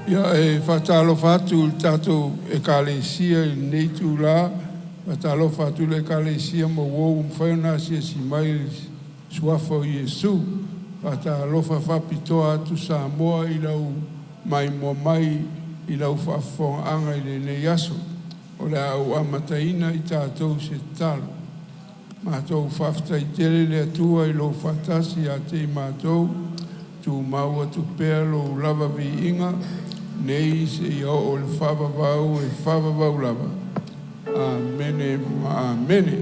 Ia e faatalofa atu i le tatou Ekalesia i lenei itula, faatalofa atu i le Ekalesia ma uo ua mafai ona asiasi mai i le Suafa o Iesu. Faatalofa faapitoa atu Samoa i lau maimoa mai i lau faafofogaaga i lenei aso. O le a ou amataina i tatou i se tatalo. Matou faafetai tele le Atua i lou faatasi ia te i matou, tumau atu pea lou lava viiga, nei seia oo i le faavavau e faavavau lava. Amene ma amene.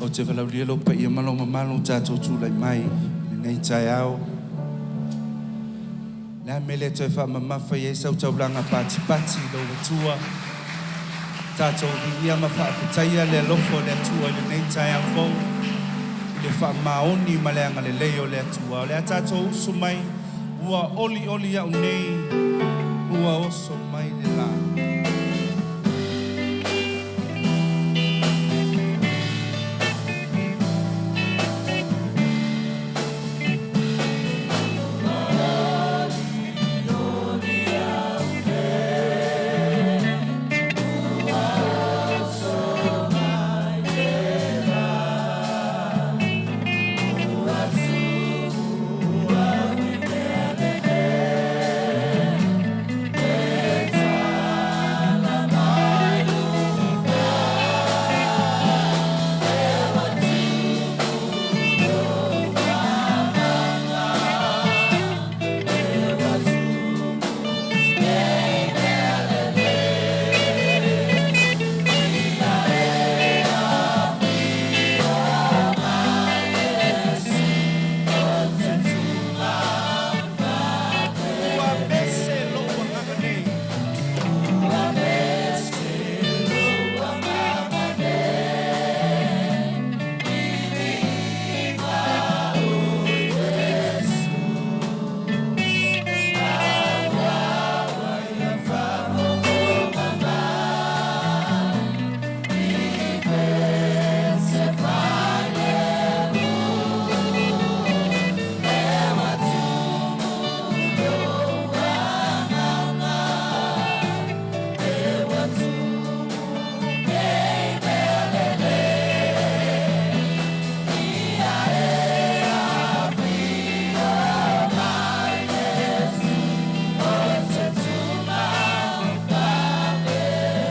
Ou te valaaulia lou paia ma lou mamalu tatou tulai mai i lenei taeao. Le a mea e le toe faamamafa i ai sau taulaga patipati i lou Atua. Tatou viia ma faafetaia le alofa o le Atua i lenei taeao fou, i le faamaoni ma le agalelei o le Atua. O le a tatou usu mai, ua olioli au nei, ua oso mai le la. Ua mese lou agaga nei.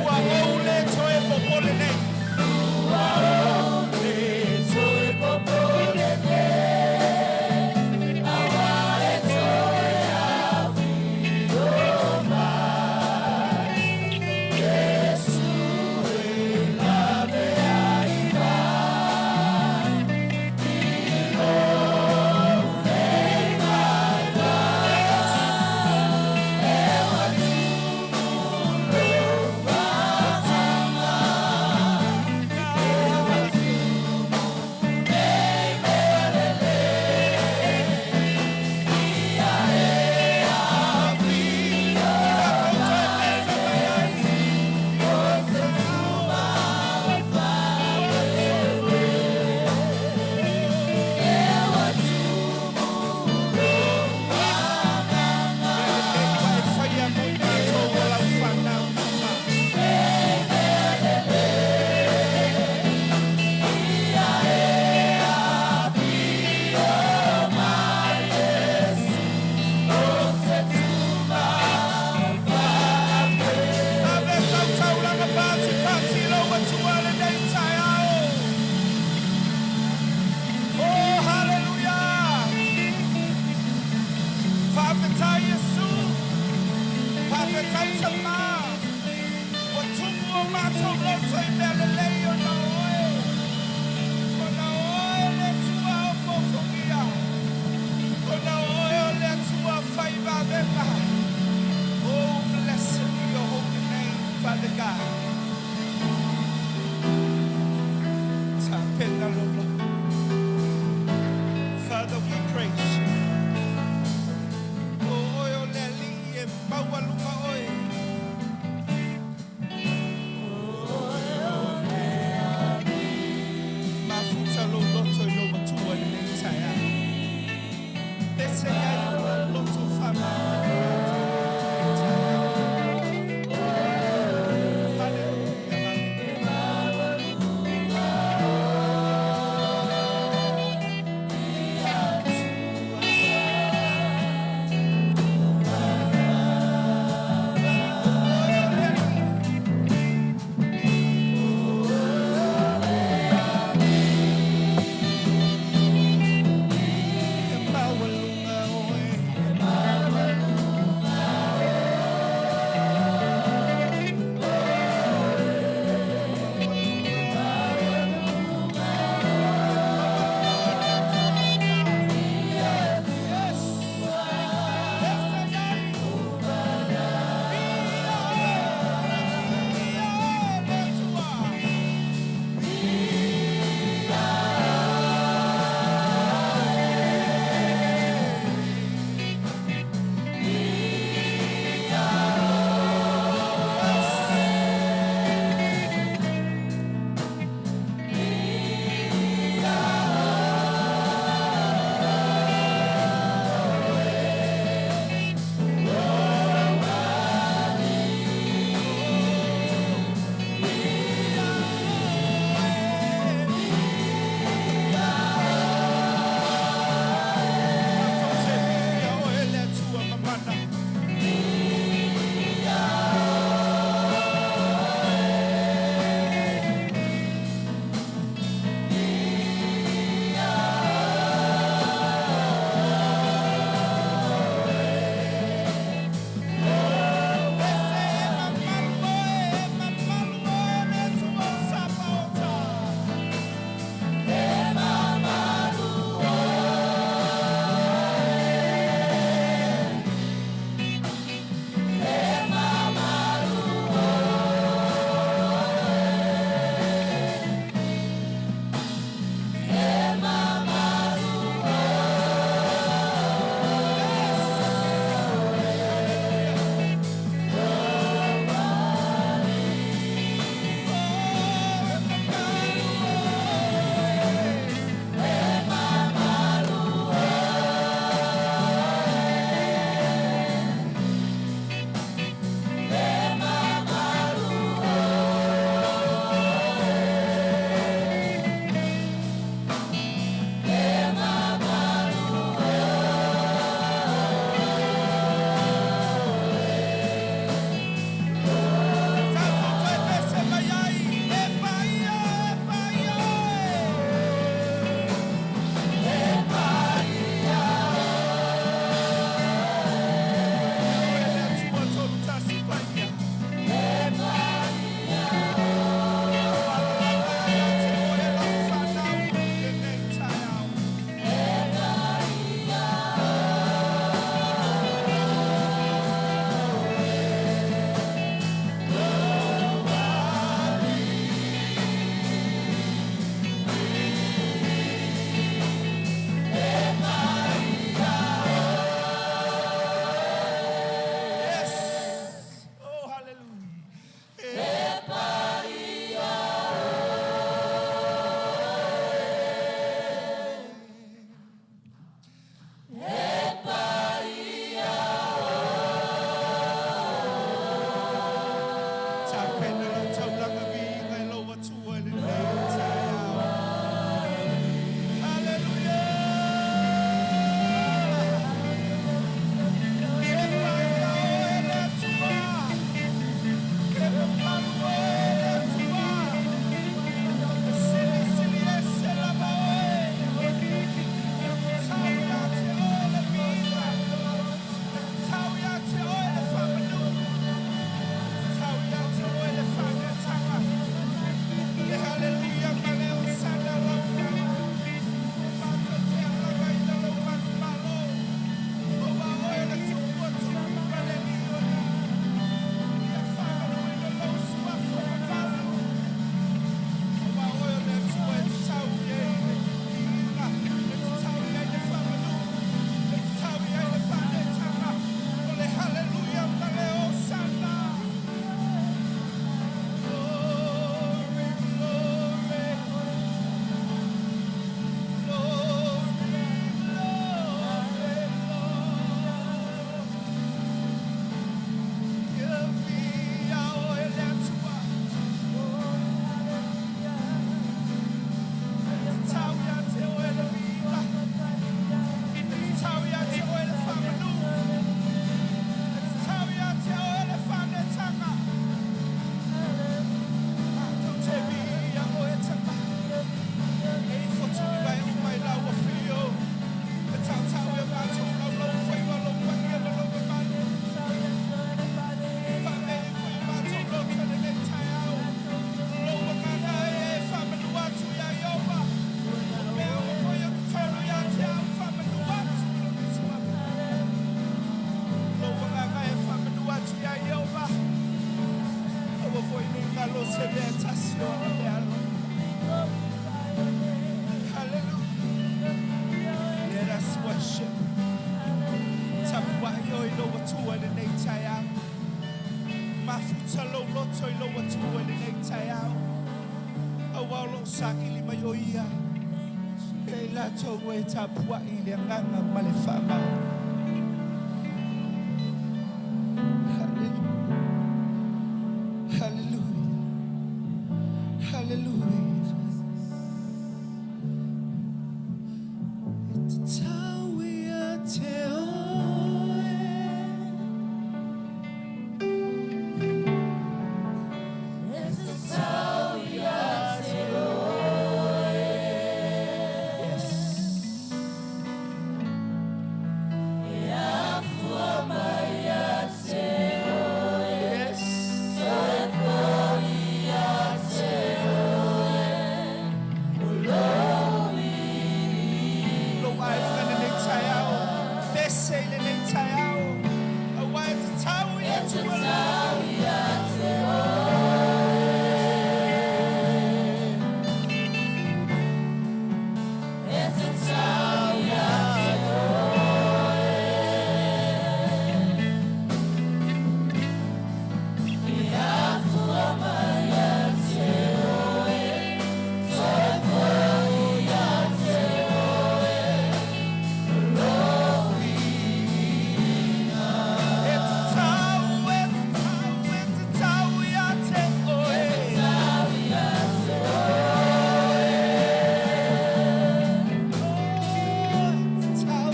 Ua ou le toe popole nei. Tatou toe pesa mai ai. Mea lelei ua e faia mo i matou o lau fanau tama. Ave sau taulaga patipati i lou Atua lenei taeao. Oh, hallelujah! Faafetai Iesu, faafetai Tama, ua tumu o matou loto i mea lelei ona o oe. Ona o oe le Atua ofoofogia. Ona o oe o le Atua fai vavega. Oh, blessed be your holy name, Father God. Tapena lolo. Father, we praise you. O oe o le Alii e maualuga oe. Mafuta lou loto So se mea tasi o ana mea alofa. Hallelujah. Let us worship. Tapuai oe i lou Atua i lenei taeao. Mafuta lou loto i lou Atua i lenei taeao. Aua o lo o saili mai o ia e i latou e tapuai i le agaga ma le faamaoni. Hallelujah. Hallelujah. Hallelujah. E tatau ia te oe. Yes. Yes. Lou aiga lenei taeao. Pese i lenei taeao. Aua e tatau ia te oe. E tatau, e tatau, e tatau ia te oe. Oh, e tatau.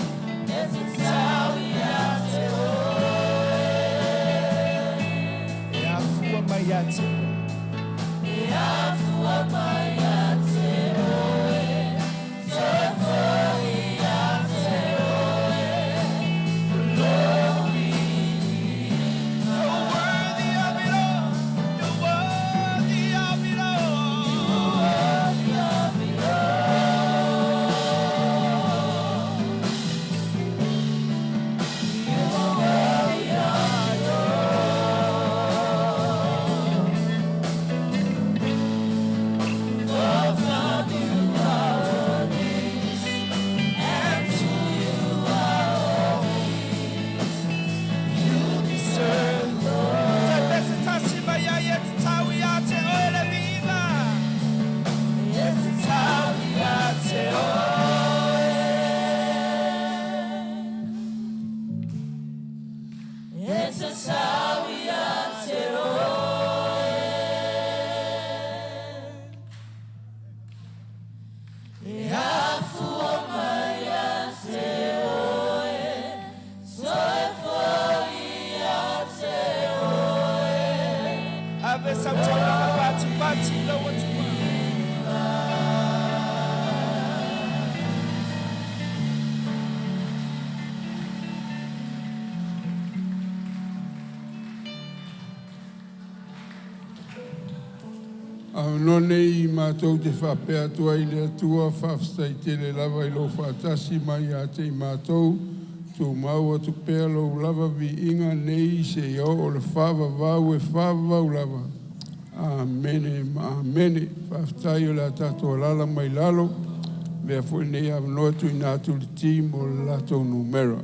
E tatau ia te oe. E afua mai ia te oe. E afua mai ia te oe, toe foi ia te oe, lou You're worthy of it all. You're worthy of it all. Worthy of it all. You are worthy of it all. For from you are all things, and to you are all things. You deserve glory. Ta pese tasi mai ai e tatau ia te oe le viiga. E tatau ia te oe. E tatau ia te oe. E afua mai ia te oe, toe foi ia te oe. Ave sau taulaga patipati i lou Atua. Avanoa nei matou te faapea atu ai i le Atua, faafetai tele lava i lou faatasi mai ia te i matou, tumau atu pea lou lava viiga nei seia oo i le faavavau e faavavau lava. Amene ma amene. Faafetai o le a tatou alaala mai lalo. Avea foi lenei avanoa tuuina atu i le team o le latou numera.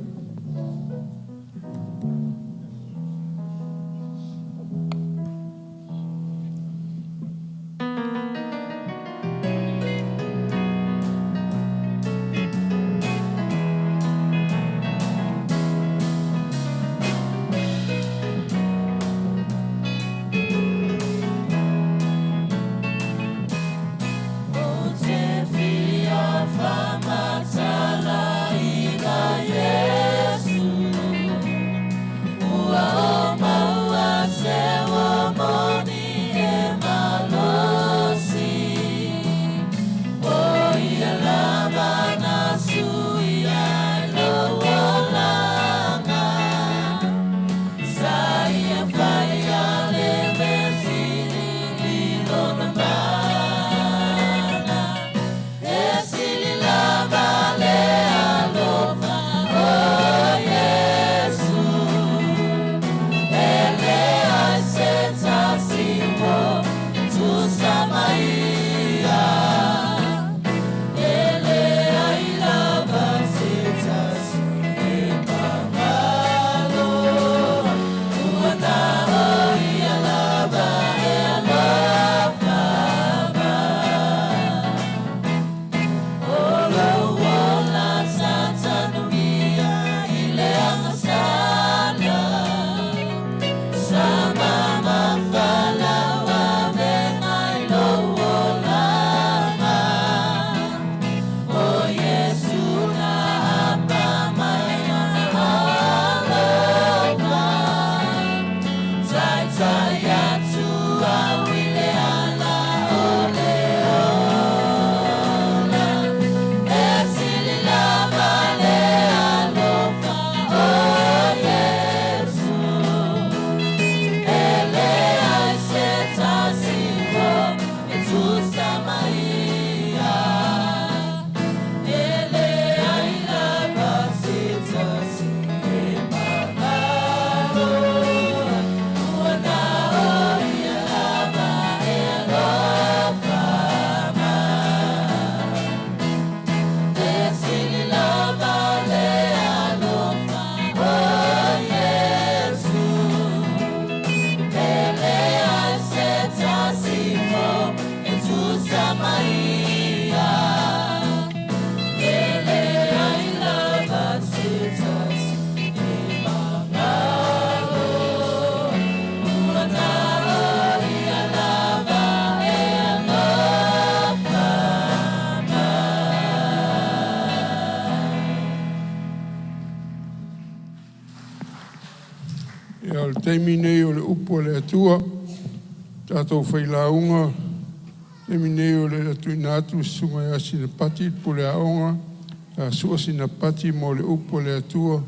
Ou te fia faamatalaina Iesu. taimi nei o le upu a le Atua, tatou failauga, taimi nei o le tuuina atu i le Susuga ia Sinapati le Pule Aoga, ia Sua Sinapati mo le upu a le Atua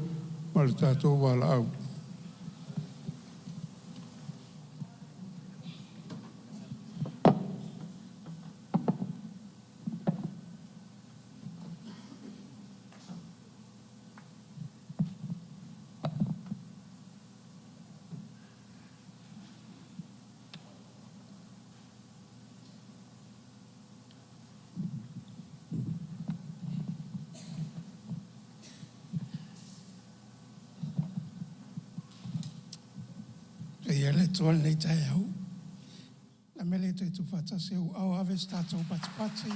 ma le tatou valaau. Viia le Atua i lenei taeao. O le a le mea e le toe tuufaatasi ai ua ave se tatou patipati,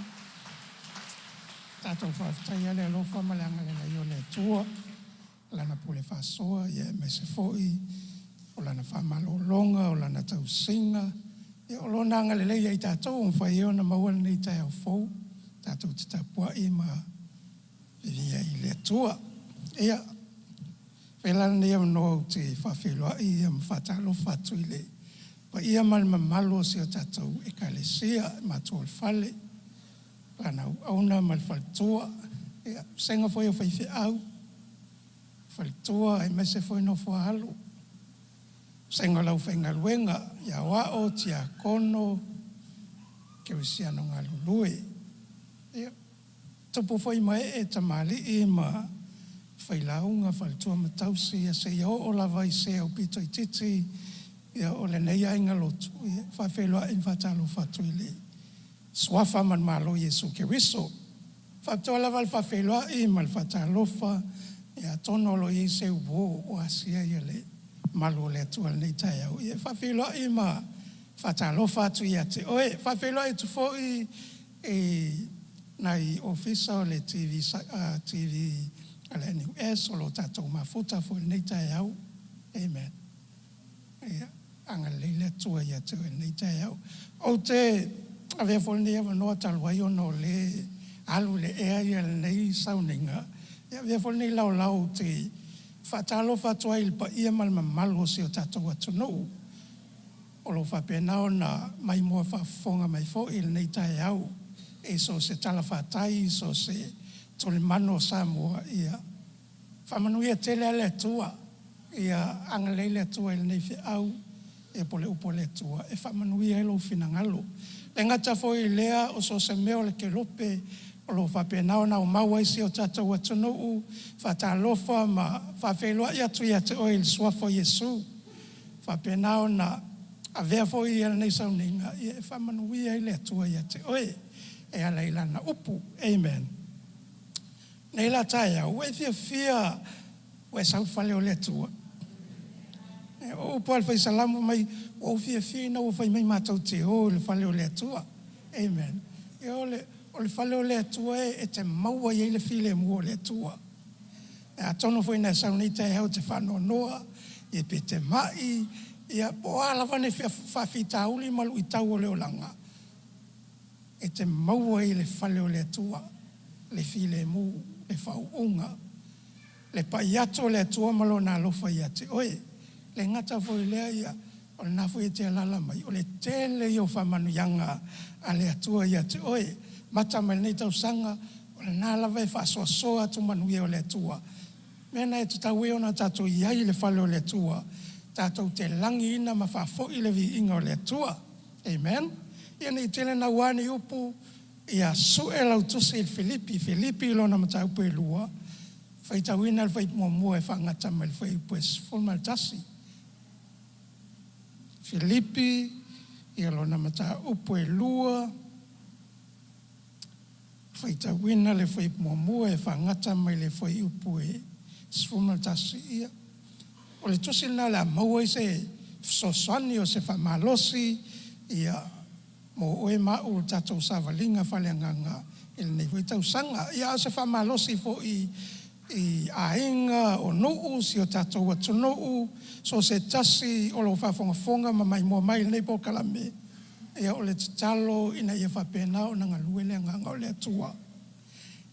tatou faafetaia le alofa ma le agalelei o le Atua, Lana pule faasoa aemaise foi o Lana faamalologa, o Lana tausiga, o Lona agalelei ia i tatou ua mafai ai ona maua lenei taeao fou tatou te tapuai ma viia ai le Atua. Ia, avea la lenei avanoa ou te faafeiloai ma faatalofa atu i le paia ma le mamalu o si o tatou Ekalesia i matua o le fale, lana auauna ma le faletua, le vasega foi o faifeau, faletua aemaise foi nofo a alo, vasega o le aufaigaluega i aoao, tiakono, kerisiano galulue. Ia, tupu foi ma ee, tamalii ma failauga, faletua ma tausi, seia oo lava i se aupito itiiti o lenei aiga lotu, ia e faafeiloai ma faatalofa atu i le Suafa ma le Malo o Iesu Keriso. E faapitoa lava le faafeiloai ma le faatalofa, atonu o lo o i ai se uo o asia le malu o le Atua i lenei taeao, ia e faafeiloai ma faatalofa atu ia te oe. E faafeiloai atu foi i nai Ofisa o le TV a le NUS o lo o tatou mafuta foi i lenei taeao. Amen. Ia agalelei le Atua ia te oe i lenei taeao. Ou te avea foi lenei avanoa talu ai ona o lea e alu i le ea lenei sauniga, e avea foi lenei laolao ou te faatalofa atu ai i le paia ma le mamalu o si o tatou atunuu o lo o faapena ona maimoa faafofoga mai foi i lenei taeao i so o se talafatai, so o se tulimanu o Samoa. Ia faamanuia tele lava le Atua, ia agalelei le Atua i lenei feau po o le upu a le Atua e faamanuia ai lou finagalo. E le gata foi i lea o so o se mea o le kelope o lo o faapena ona aumau ai si o tatou atunuu, e faatalofa ma faafeiloai atu ia te oe i le Suafa o Iesu. E faapena ona avea foi lenei sauniga e faamanuia ai le Atua ia te oe e ala i Lana upu. Amen. O lenei la taeao, ua e fiafia ua e sau i le fale o le Atua? O upu lava a le Fai Salamo fai mai, “Ua ou fiafia ina ua fai mai matou te o i le fale o le Atua.” Amen. O le fale o le Atua e te maua i ai le filemu o le Atua. Atonu foi na e sau i lenei taeao e te faanoanoa pe e te mai po o a lava ni faafitauli ma luitau o le olaga, e te maua i le fale o le Atua le filemu, le faauuga, le pai atu o le Atua ma Lona alofa ia te oe. E le gata foi i lea, o lena foi e te alaala mai, o le tele ia o faamanuiaga a le Atua ia te oe. Amata mai lenei tausaga, o lena lava e faasoasoa atu manuia o le Atua. O le mea lena e tatau ai ona tatou i ai i le fale o le Atua tatou te lagiina ma faafoi le viiga o le Atua. Amen. Ia ne i tele naua ni upu, ia sue lau tusi i le Filipi, Filipi lona mataupu e 2, faitauina le fuaiupu 1 e faagata mai le fuaiupu e 11. Filipi lona mataupu e 2, faitauina le fuaiupu 1 e faagata mai le fuaiupu e 11. Ia, o le tusi lena o le a maua ai se fesoasoani, o se faamalosi mo oe ma au i le tatou savaliga faaleagaga i lenei foi tausaga. Ia, a o se faamalosi foi i aiga, o nuu, si o tatou atunuu, so o se tasi o lo o faafogafoga ma maimoa mai i lenei polokalame, ia o le tatalo ina ia faapena ona galue le agaga o le Atua.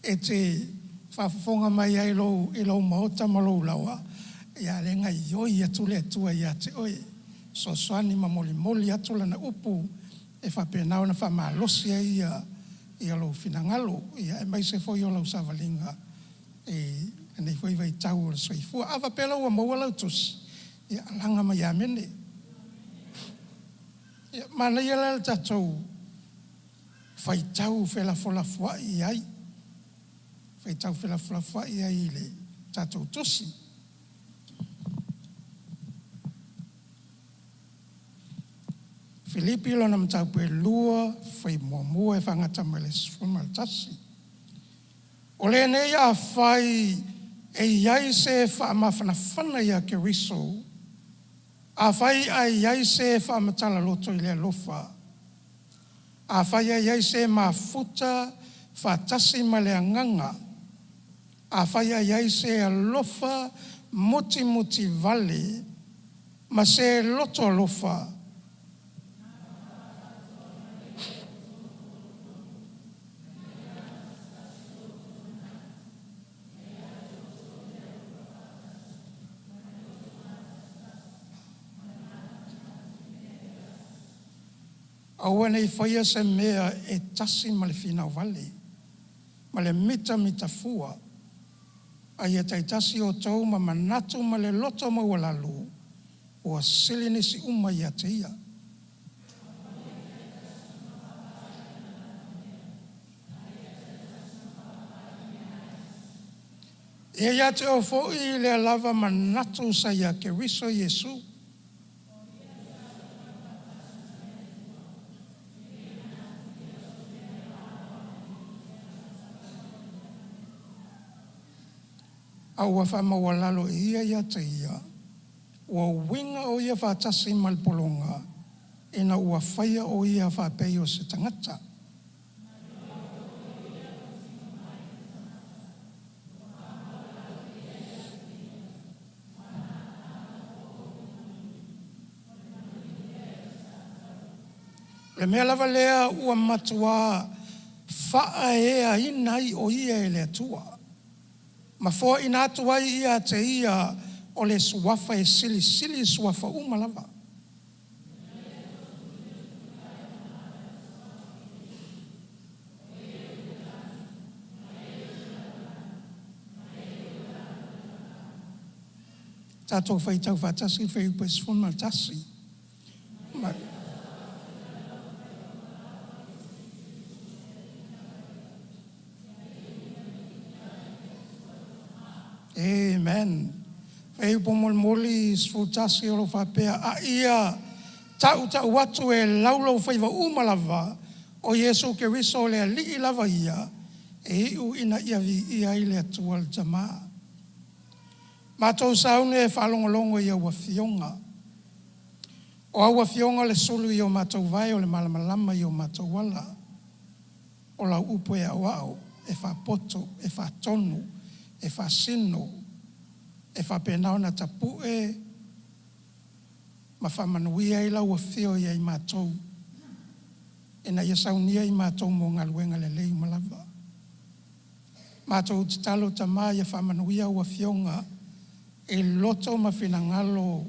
E te faafofoga mai lava i lou maota ma lou laoa, Ia, a o lea e gaoioi atu le Atua ia te oe, e fesoasoani ma molimoli atu Lana upu e faapena ona faamalosi ai lou finagalo, aemaise foi o lau savaliga i lenei foi vaitau o le soifua. A faapea la ua maua lau tusi, ia alaga mai ia Amene. Ia, manaia la le tatou faitau felafolafoai ai, faitau felafolafoai ai i le tatou tusi. Filipi lona mataupu e 2, fuaiupu 1 e faagata mai le 11. O lenei afai e i ai se faamafanafana ia Keriso, afai ae i ai se faamatala-loto i le alofa, afai ae i ai se mafuta faatasi ma le agaga, afai ae i ai se alofa mutimutivale ma se loto alofa, Aua ne i faia se mea e tasi ma le finau vale ma le mitamitafua, a ia taitasi outou ma manatu ma le loto maualalo ua sili nisi uma ia te ia. Ia ia te oe foi lea lava manatu sa ia Keriso Iesu. A ua faamaualalo e ia ia te ia, ua uiga o ia faatasi ma le pologa, ina ua faia o ia faapei o se tagata. O le mea lava lea ua matuā faaeaina ai o Ia e le Atua, ma foaina atu ai ia te Ia o le Suafa e silisili i suafa uma lava. Tatou faitau faatasi le fuaiupu e 11. Ma Amen. Fuaiupu mulimuli 11 o lo o faapea, a ia tautau atu e lauloufaiva uma lava, o Iesu Keriso o le Alii lava ia, e iu ina ia viia ai le Atua le Tama. Matou sauni e faalogologo i au afioga. O au afioga o le sulu i o matou vae, o le malamalama i o matou ala. O lau upu e aoao, e faapoto, e faatonu, e faasino, e faapena ona tapue ma faamanuia ai lau afio ia i matou, ina ia saunia i matou mo galuega lelei uma lava. Matou tatalo Tama ia faamanuia au Afioga i loto ma finagalo o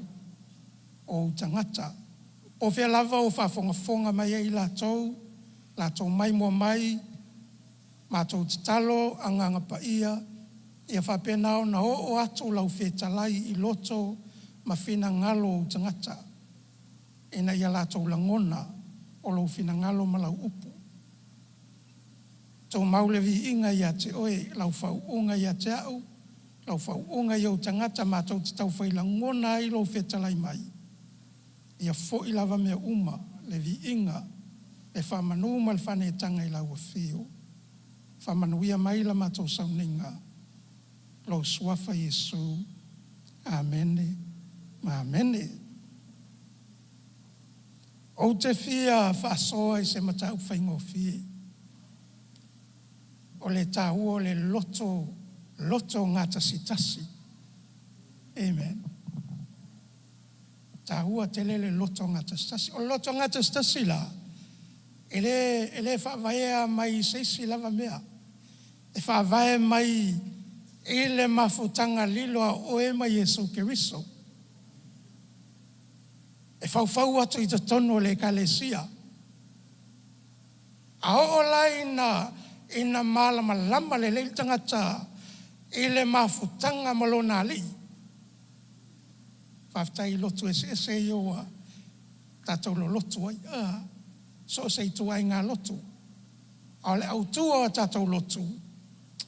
ou tagata. Po o fea lava o faafogafoga mai ai i latou, latou maimoa mai, matou tatalo Agaga Paia ia faapena ona oo atu lau fetalai i loto ma finagalo o ou tagata ina ia latou lagona o lou finagalo ma lau upu. Tumau le viiga ia te Oe, lau faauuga ia te a'u, lau faauuga i ou tagata matou te taufai lagona ai lou fetalai mai, ia foi lava mea uma, le viiga, le faamanu ma le faaneetaga i lau Afio. Faamanuia mai la matou sauniga, lou Suafa Iesu. Amene ma amene. Ou te fia faasoa i se mataupu faigofie, o le taua o le loto, loto gatasitasi. Amen. E taua tele le loto gatasitasi. O le loto gatasitasi la, e le, e le faavaea mai se isi lava mea. E faavae mai i le mafutaga lilo a oe ma Iesu Keriso e faufau atu i totonu o le Ekalesia. A oo la ina ina malamalama lelei le tagata i le mafutaga ma lona Alii, faafetai i lotu eseese ia ua tatou lolotu ai, a, so o se ituaiga lotu. A o le autu o a tatou lotu,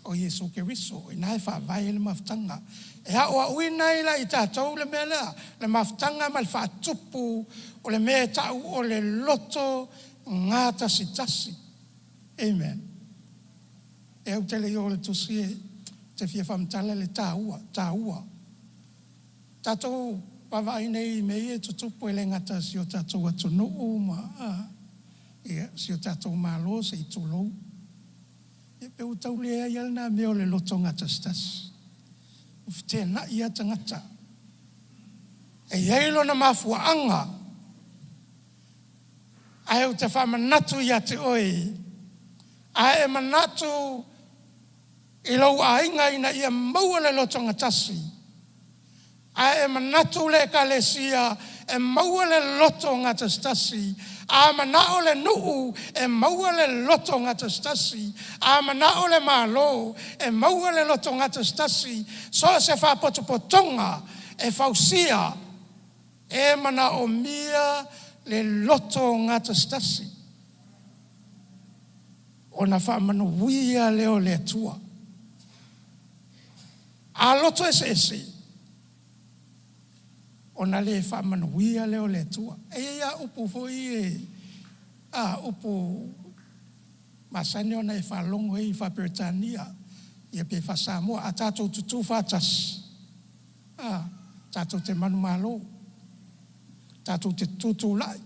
o Iesu Keriso, o i ina e faavae ai le mafutaga. E aoaoina ai la e i tatou le mea lea, le mafutaga ma le faatupu o le mea e ta'u o le loto gatasitasi. Amen. Ou te le i oo i le tusi ou te fia faamatala le taua, taua. Tatou vaavaai nei i mea ia e tutupu e le gata i si o tatou atunuu ma si o tatou Malo se i tulou, ia pei ua tau leai lava lena mea o le loto gatasitasi. Ua feteenai lava tagata. E i ai lona mafuaaga, ae ou te faamanatu ia te oe, a e manatu i lou aiga ina ia maua le lotogatasi, a e manatu le Ekalesia e maua le loto gatasitasi, a manao le nuu e maua le loto gatasitasi, a manao le Malo e maua le loto gatasitasi, so o se faapotopotoga e fausia, e manaomia le loto gatasitasi ona faamanuia lea o le Atua. A loto eseese, ona le faamanuia lea o le Atua. E i ai lava upu foi ie, a, upu masani ona e faalogo ai faa-Peretania ia pe faa-Samoa, a tatou tutu faatasi, a, tatou te manumalo, tatou te tutulai.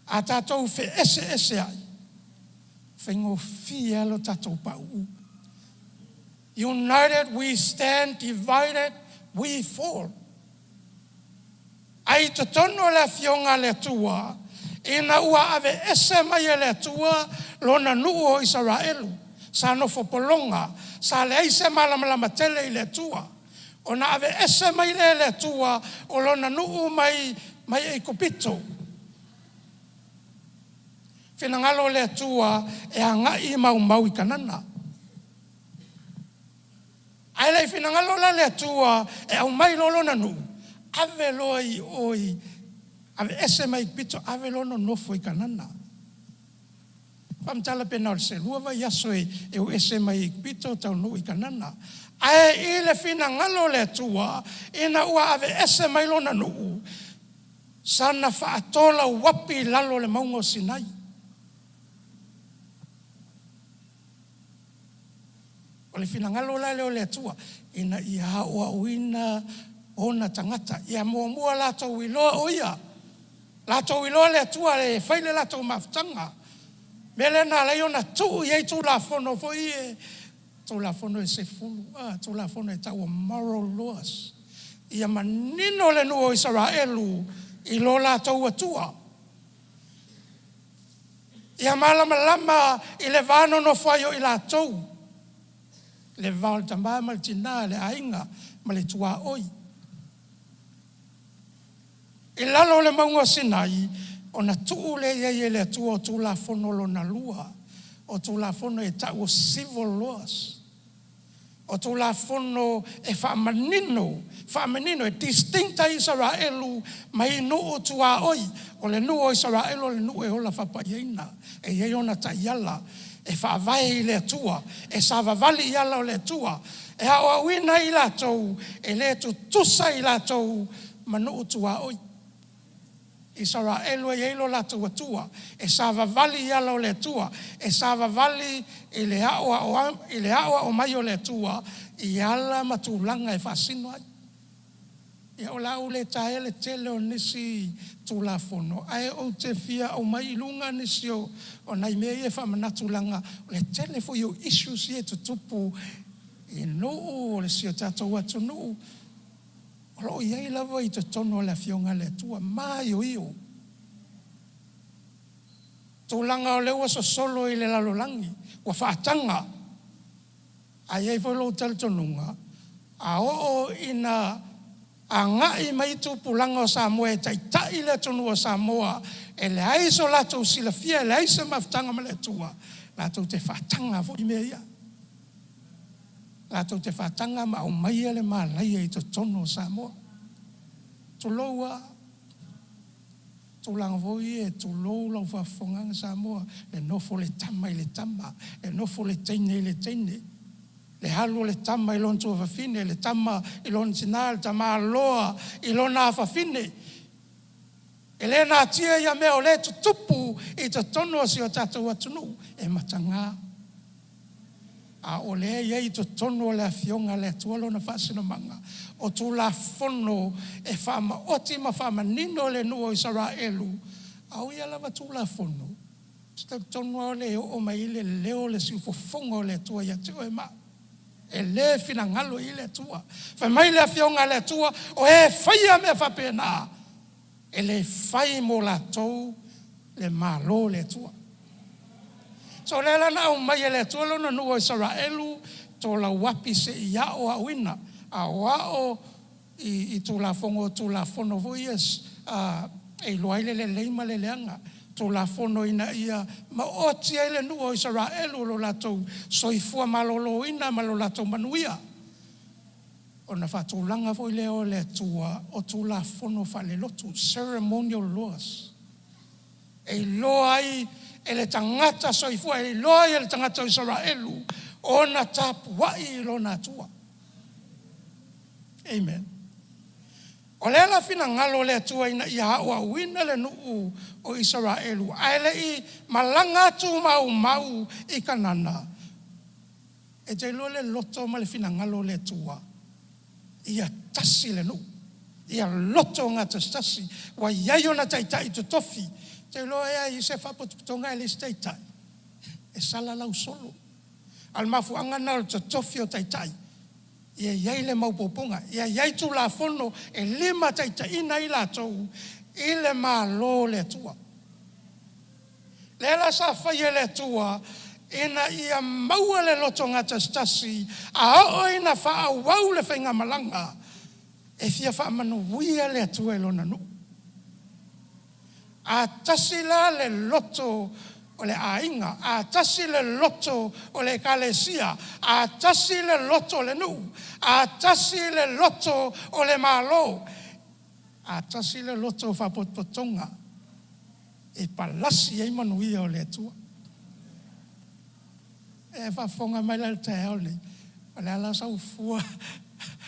A tatou feeseeseai, e faigofie lava lo tatou pauu. United we stand, divided we fall. A i totonu o le Afioga a le Atua, ina ua aveese mai e le Atua Lona nuu o Isaraelu, sa nofo pologa, sa leai se malamalama tele i le Atua, ona aveese mai lea e le Atua o Lona nuu mai mai Aikupito, finagalo o le Atua e agai e maumau i Kanana. Ae le i finagalo la le Atua e aumai loa Lona nuu, ave loa i o i aveese mai Aikupito ave loa nonofo i Kanana. Faamatala pe na o se lua vaiaso e o ese mai Aikupito taunuu i Kanana. Ae i le finagalo o le Atua ina ua aveese mai Lona nuu, sana faatolauapi i lalo o le mauga o Sinai. O le finagalo la lea o le Atua ina ia aoaoina ona tagata, ia muamua latou iloa o Ia, latou iloa le Atua e fai le latou mafutaga. O le mea lea na ala ai ona tuu i ai Tulafono foi ie, Tulafono e sefulu, Tulafono e tau o moral laws, ia manino le nuu o Isaraelu i lo latou Atua. Ia malamalama i le va nonofo ai o i latou, le va o le tama ma le tina, le aiga ma le tuaoi. I lalo o le mauga o Sinai, ona tuu lea i ai e le Atua o Tulafono lona lua, o Tulafono e tau o civil laws, o Tulafono e faamanino, faamanino, e distinct ai Isaraelu mai nuu tuaoi. O le nuu o Isaraelu o le nuu e ola faapaiaina, e i ai ona taiala, e faavae i le Atua, e savavali i ala o le Atua, e aoaoina ai i latou e le tutusa i latou ma nuu tuaoi. Isaraelu e i ai lo latou Atua, e savavali i ala o le Atua, e savavali i le aoao mai o le Atua i ala ma tulaga e faasino ai. Ia o le a ou le taea le tele o nisi Tulafono, ae ou te fia aumai i luga nisi o nai mea ia e faamanatu leaga o le tele foi o issues ia e tutupu i nuu o si o tatou atunuu, o lo o i ai lava i totonu o le Afioga a le Atua, maioio tulaga o lea ua sosolo i le lalolagi, ua faataga. Ae i ai foi lou talitonuga, a oo ina agai mai tupulaga o Samoa e taitai le atunuu o Samoa e leai so latou silafia, e leai se mafutaga ma le Atua, latou te faataga foi mea ia. Latou te faataga ma aumaia le malaia i totonu o Samoa. Tulou lava, tulaga foi ia, tulou lau faafofogaaga Samoa, le nofo a le tama i le tama, le nofo a le teine i le teine, le alu o le tama i lona tuafafine, le tama i lona tina, le tamaloa i lona afafine. E le natia ia mea o lea e tutupu i totonu o si o tatou atunuu, e mataga. A o lea e i ai i totonu o le Afioga a le Atua lona faasinomaga, o Tulafono e faamaoti ma faamanino le nuu o Isaraelu, a o ia lava Tulafono, ou te talitonu lava e le oo mai i ai le leo o le siufofoga o le Atua ia te oe ma au. E le finagalo i ai le Atua. Fai mai le Afioga a le Atua, o e faia mea faapena, e le fai mo latou le Malo o le Atua. So o lea la na aumai e le Atua lona nuu o Isaraelu, tolauapi se i aoaoina, aoao i Tulafono o Tulafono foi ia e iloa ai le lelei ma le leaga, Tulafono ina ia maoti ai le nuu o Isaraelu i lo latou soifua maloloina ma lo latou manuia. Ona faatulaga foi lea o le Atua o Tulafono faalelotu, ceremonial laws, e iloa ai e le tagata soifua, e iloa ai e le tagata o Isaraelu ona tapuai i lona Atua. Amen. O lea la e finagalo le Atua ina ia aoaoina le nuu o Isaraelu ae le i malaga atu maumau i Kanana, e te iloa le loto ma le finagalo o le Atua, ia tasi le nuu, ia loto gatasitasi, ua i ai ona taitai totofi. Ou te iloa e a i ai se faapotopotoga ae leai se taitai, e salalau solo. A o le mafuaaga lena o le totofi o taitai, ia i ai le maopoopoga, ia i ai tulafono e limataitaiina ai i latou i le Malo o le Atua. Lea la sa fai e le Atua ina ia maua le lotogatasitasi a oo ina faaauau le faigamalaga, e fia faamanuia le Atua i lona nuu. A tasi la le loto o le aiga, a tasi le loto o le ekalesia, a tasi le loto o le nuu, a tasi le loto o le Malo, a tasi le loto o faapotopotoga, e palasi i ai manuia o le Atua. E faafofoga mai la i le taeao lenei, o le a la sau fua, o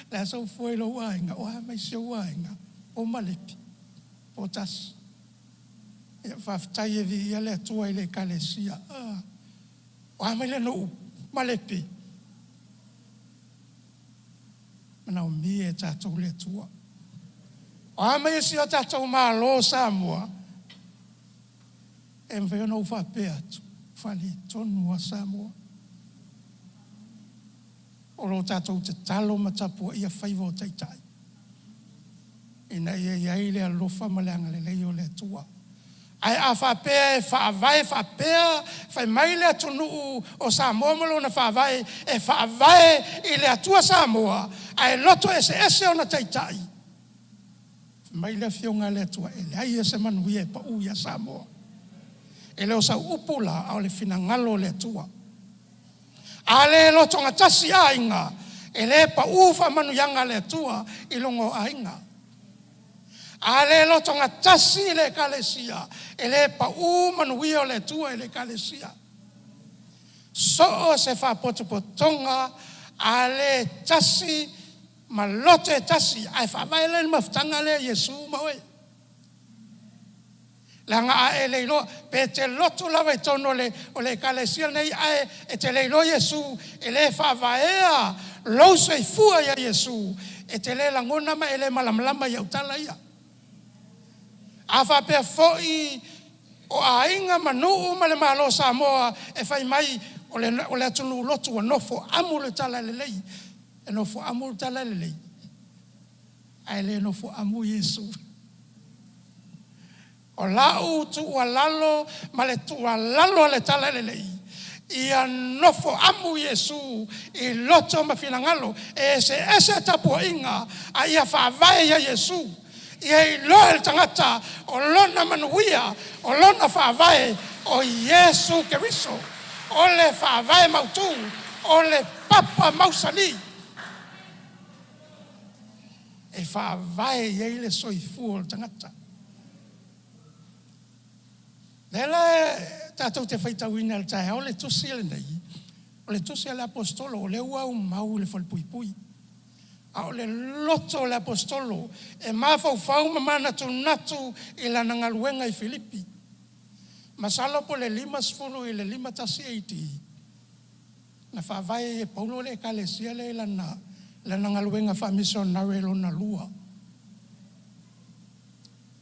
le a sau fua i lou aiga? O a mai si ou aiga? O Malepi, Poutasi. Ia faafetai e viia le Atua i le Ekalesia. O a mai le nuu? Malepi. E manaomia e tatou le Atua. O a mai e si o tatou Malo o Samoa? E mafai ona ou faapea atu, ua faaletonu lava Samoa. O lo o tatou tatalo ma tapuaia faiva o taitai ina ia i ai le alofa ma le agalelei o le Atua. Ae a faapea e faavae faapea, fai mai le atunuu o Samoa ma lona Faavae e faavae i le Atua Samoa ae loto eseese ona taitai, fai mai le Afioga a le Atua, e leai lava se manuia e pau ia Samoa. E le o sau upu la, a o le finagalo o le Atua. A le lotogatasi aiga, e le pau faamanuiaga a le Atua i luga o aiga. A le lotogatasi le Ekalesia, e le pau manuia o le Atua i le Ekalesia. So o se faapotopotoga a le tasi ma loto e tasi, ae faavae la i le mafutaga lea a Iesu ma oe. Leaga a e le iloa, pe te lotu lava i totonu o le ekalesia lenei ae e te le iloa Iesu, e le faavaea lou soifua ia Iesu, e te le lagona ma e le malamalama i au tala ia. A faapea foi o aiga ma nuu ma le Malo o Samoa e fai mai o le atunuu lotu ua nofoamu le talalelei, e nofoamu le talalelei ae le nofoamu Iesu. O lau tuualalo ma le tuualalo a le Talalelei, Ia nofo amu Iesu i loto ma finagalo e eseese tapuaiga, a ia faavae ia Iesu. Ia iloa e le tagata o lona manuia, o lona faavae o Iesu Keriso, o le faavae mautu, o le papa mausali e faavae i ai le soifua o le tagata. Lea la tatou te faitauina i le taeao le tusi lenei, o le tusi a le Aposetolo o lea ua aumau i le falepuipui. A o le loto o le Aposetolo e mafaufau ma manatunatu i lana galuega i Filipi. Masalo po o le 50 i le 51 AD na faavae ai e Paulo le ekalesia lea i lana lana galuega faamisionare lona lua.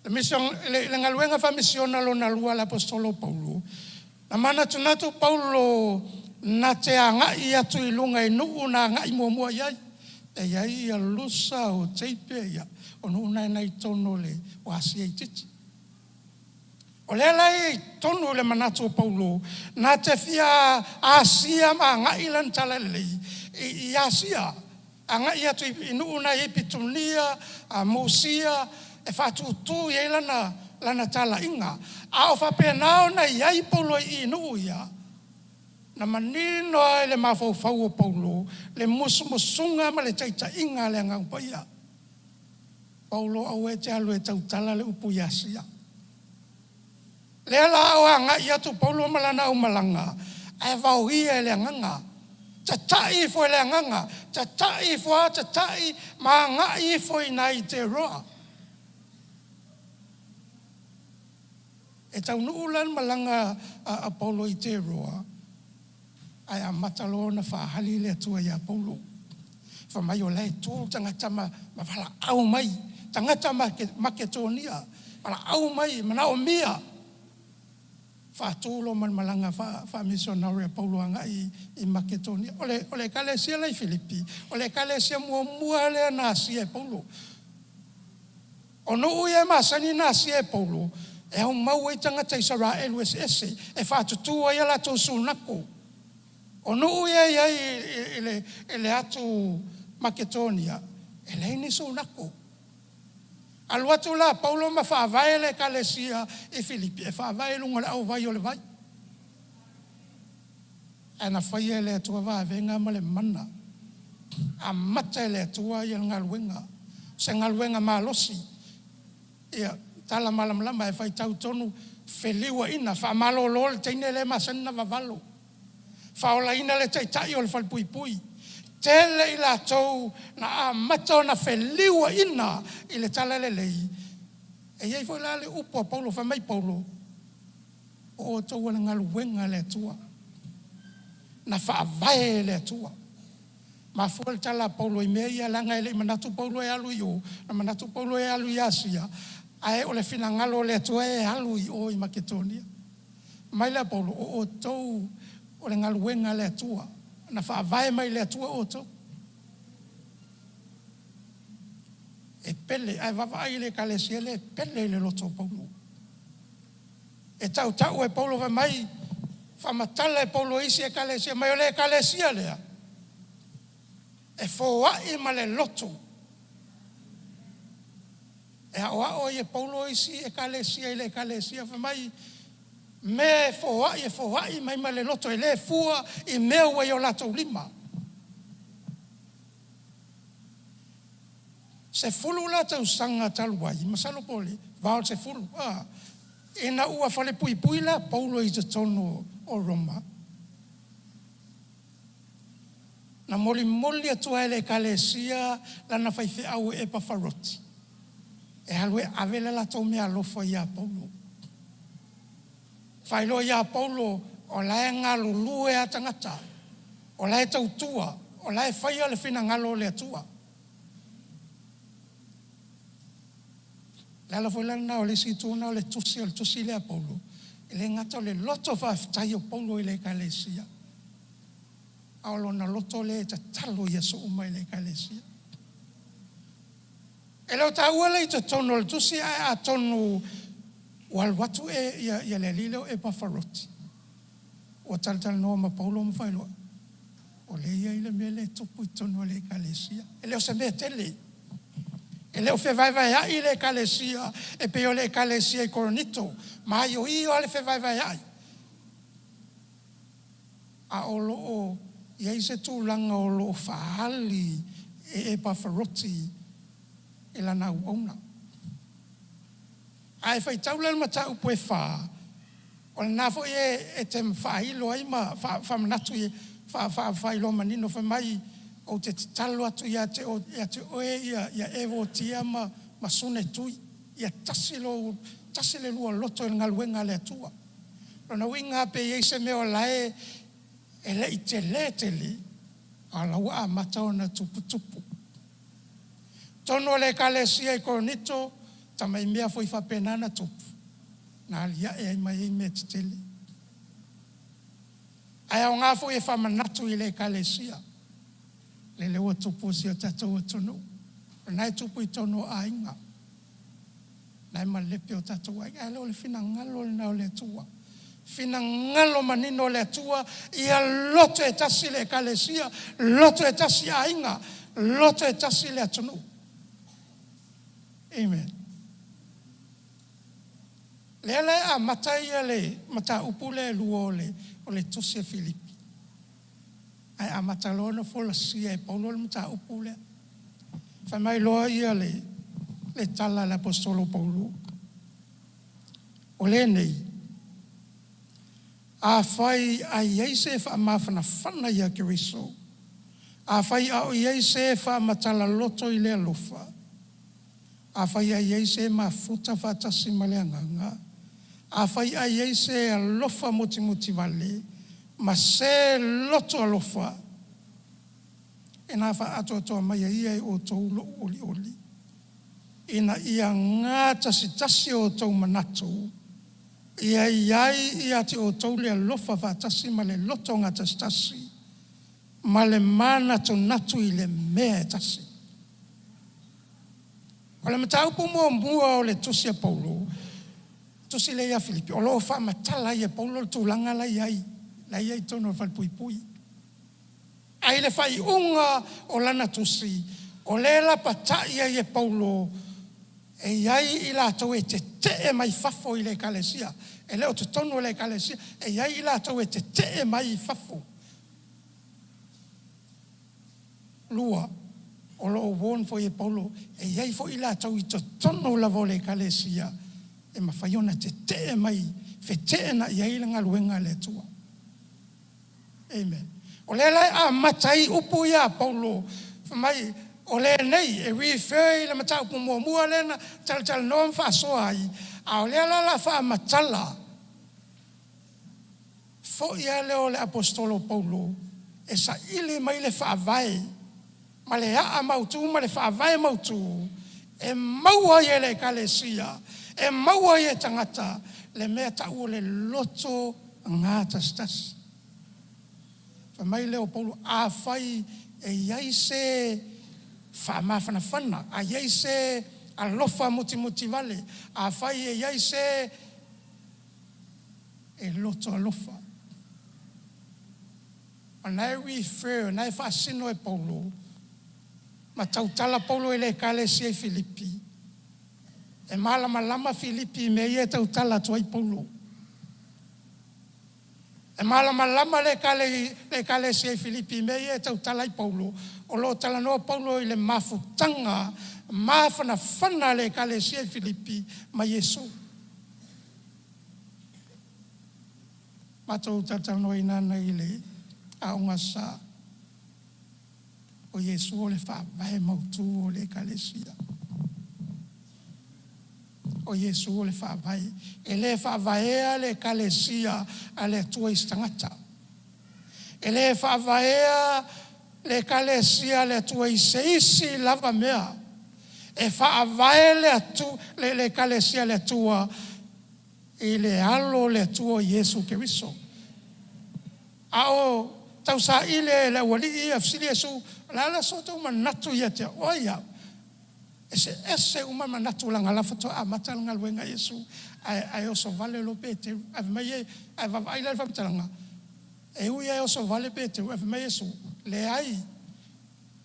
Le le galuega faamisiona lona lua a le Aposetolo o Paulo, na manatunatu Paulo na te agai atu i luga i nuu na agai muamua i ai, e i ai ia Lusa o Teipe, ia o nuu na i totonu o Asia Itiiti. O lea la e i totonu o le manatu o Paulo na te fia asia ma agai lana talalelei i i Asia, agai atu i nuu na e i ai Pitunia, Musia, e faatutu i ai lana lana talaiga. A o faapena ona i ai Paulo i i nuu ia, na manino lava i le mafaufau o Paulo le musumusuga ma le taitaiga a le Agaga Paia, Paulo aua e te alu e tautala le upu i Asia. Lea la o agai atu Paulo ma lana aumalaga ae vaoia e le Agaga. Tatai ifo e le Agaga, tatai ifo lava tatai ma agai ifo i ina i Teroa. E taunuu la le malaga a Paulo i Teroa, ae amata loa ona faaali le Atua ia Paulo, fai mai o la e tu le tagata ma valaau mai, tagata Maketonia, valaau mai e manaomia. Faatu loa ma le malaga faamisionare a Paulo agai i Maketonia. O le o le ekalesia la i Filipi, o le ekalesia muamua lea na asia e Paulo. O nuu ia e masani ona asia e Paulo, e aumau ai tagata Isaraelu eseese e faatutu ai a latou sunato. O nuu ia e i ai i le i le atu Maketonia, e leai ni sunato. Alu atu la Paulo ma faavae le ekalesia i Filipi, e faavae i luga o le auvai o le vai. Ae na faia e le Atua vavega ma le mana, amata e le Atua ia le galuega. O se galuega malosi, ia tala malamalama e faitau tonu, feliuaina, faamalolo le teine lea e masani ona vavalo, faaolaina le taitai o le falepuipui. Tele i latou na amata ona feliuaina i le talalelei. E i ai foi la le upu a Paulo, fai mai Paulo, o outou o le galuega a le Atua, na faavae e le Atua. Mafua le tala a Paulo i mea ia leaga e le i manatu Paulo e alu i o, na manatu Paulo e alu i Asia, ae o le finagalo o le Atua e alu i o i Maketonia. Fai mai la Paulo, o outou o le galuega a le Atua, na faavae mai e le Atua outou. E pele, ae vaavaai i le ekalesia lea e pele i le loto o Paulo. E tautau e Paulo fai mai, faamatala e Paulo e isi ekalesia, fai mai o le ekalesia lea e foai ma le loto. E aoao ai e Paulo isi ekalesia i le ekalesia, fai mai, mea e foai, e foai mai ma le loto e le fua i mea ua i o latou lima. 10 la tausaga talu ai, masalo po o le va o le 10 a, ina ua falepuipui la Paulo i totonu o Roma, na molimoli atu lava e le Ekalesia lana faifeau o Epafaroti e alu e ave le latou meaalofa ia Paulo. Faailoa ia Paulo o la e galulue lava tagata, o la e tautua, o la e faia le finagalo o le Atua. O le ala foi la lena o le isi itu lena o le tusi o le tusi lea a Paulo, e le gata o le loto faafetai o Paulo i le Ekalesia, a o lona loto lea e tatalo i aso uma i le Ekalesia. E le o taua lea i totonu o le tusi, ae atonu ua alu atu le alii lea o Epafaroti. Ua talatalanoa ma Paulo ma faailoa, o lea e i ai le mea lea e tupu i totonu o le Ekalesia. E le o se mea tele. E le o fevaevaea'i le Ekalesia e pei o le Ekalesia i Korinito, maioio lava le fevaevaea'i. A o lo o i ai se tulaga o lo o faaali e Epaferoti i lana auauna. A e faitau la i le mataupu e fa, o lena foi e te faailo ai ma faamanatu faailoa manino fai mai, Ou te tatalo atu ia te oe ia Euotia ma Sunetui, ia tasi le lua loto i le galuega a le Atua. O lona uiga pe i ai se mea o la e le i tele tele, a o la e ua amata ona tuputupu. Totonu o le Ekalesia i Korinito, tamai mea foi faapena na tupu na alia'e ai mai ai mea tetele. Ae aoga foi e faamanatu i le Ekalesia, lele ua tupu i si o tatou atunuu, o lena e tupu i totonu o aiga, la e malepe o tatou aiga, ae le o le finagalo lena o le Atua. Finagalo manino le Atua ia loto e tasi le Ekalesia, loto e tasi aiga, loto e tasi le atunuu. Amen. Lea la e amata le mataupu lea e lua o le tusi a Filipi, ae amata loa ona folasia e Paulo le mataupu lea. Fai mai loa le tala a le Aposetolo o Paulo, “O lenei, afai ae i ai se faamafanafana ia Keriso, afai a o i ai se e faamatala-loto i le alofa, afai ae i ai se e mafuta faatasi ma le Agaga, afai ae i ai se alofa mutimuti vale ma se loto alofa, ina faaatoatoa mai ai ia e outou lou olioli, ina ia gatasitasi outou manatu, ia i ai ia te outou le alofa faatasi ma le loto gatasitasi ma le manatunatu i le mea e tasi.” O le mataupu muamua o le tusi a Paulo, tusi lea ia Filipi, o lo o faamatala ai e Paulo le tulaga la e i ai i totonu o le falepuipui. Ae i le faaiuga o lana tusi, o lea e lapatai ai e Paulo e i ai i latou e tete'e mai fafo i le Ekalesia, e le o totonu o le Ekalesia, e i ai i latou e tete'e mai fafo. Lua, o lo o warn foi e Paulo e i ai foi i latou i totonu lava o le Ekalesia e mafai ona tete'e mai, feteenai ai le galuega a le Atua. Amen. O lea la e amata ai upu ia a Paulo fai mai o lenei, e refer i le mataupu muamua lea na talatalanoa ma faasoa ai, a o lea la o le a faamatala, foi a lea o le Aposetolo o Paulo e saili mai le faavae ma le a'a mautu ma le faavae mautu e maua ai e le Ekalesia, e maua ai e tagata le mea e ta'u o le loto gatasitasi. Fai mai lea o Paulo, afai e i ai se faamafanafana, a i ai se alofa mutimuti vale, afai e i ai se e loto alofa. O lena e refer, o lena e faasino e Paulo ma tautala Paulo i le ekalesia i Filipi. E malamalama Filipi i mea ia e tautala atu ai Paulo. E malamalama le ekalesia i Filipi i mea ia e tautala ai Paulo. O lo o talanoa Paulo i le mafutaga mafanafana a le ekalesia i Filipi ma Iesu. Matou talatalanoaina ananei i le Aoga Aso Sa, o Iesu o le faavae mautu o le Ekalesia. O Iesu o le Faavae. E le faavaea le Ekalesia a le Atua i se tagata. E le faavaea le Ekalesia a le Atua i se isi lava mea. E faavae le Atu, le Ekalesia a le Atua i le Alo o le Atua o Iesu Keriso. A o tausaili e le aualii ia, fesili Iesu, o le a la so outou manatu ia te au? O ai au? Eseese uma manatu leaga o la e faatoa amata le galuega a Iesu ae oso vale loa Peteru. Ae fai mai, ae vaavaai la i le faamatalaga. E ui lava e oso vale Peteru, ae fai mai Iesu, Leai,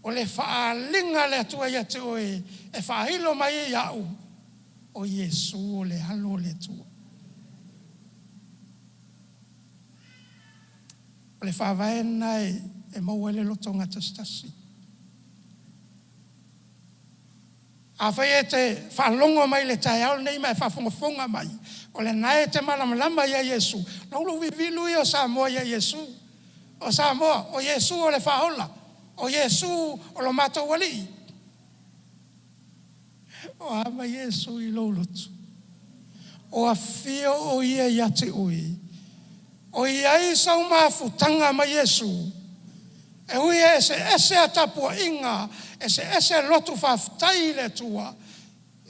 o le faaaliga a le Atua ia te oe e faailo mai ai ia au, o Iesu o le Alo o le Atua. O le faavae lena e maua ai le lotogatasitasi. Afai e te faalogo mai i le taeao lenei ma e faafogafoga mai, o lena e te malamalama ia Iesu, o lou vivilu ia o Samoa ia Iesu. O Samoa, o Iesu o le Faaola, o Iesu o lo matou Alii. O a mai Iesu i lou loto? O afio o Ia ia te oe? O i ai sau mafutaga ma Iesu? E ui e eseese a tapuaiga, eseese loto faafetai i le Atua,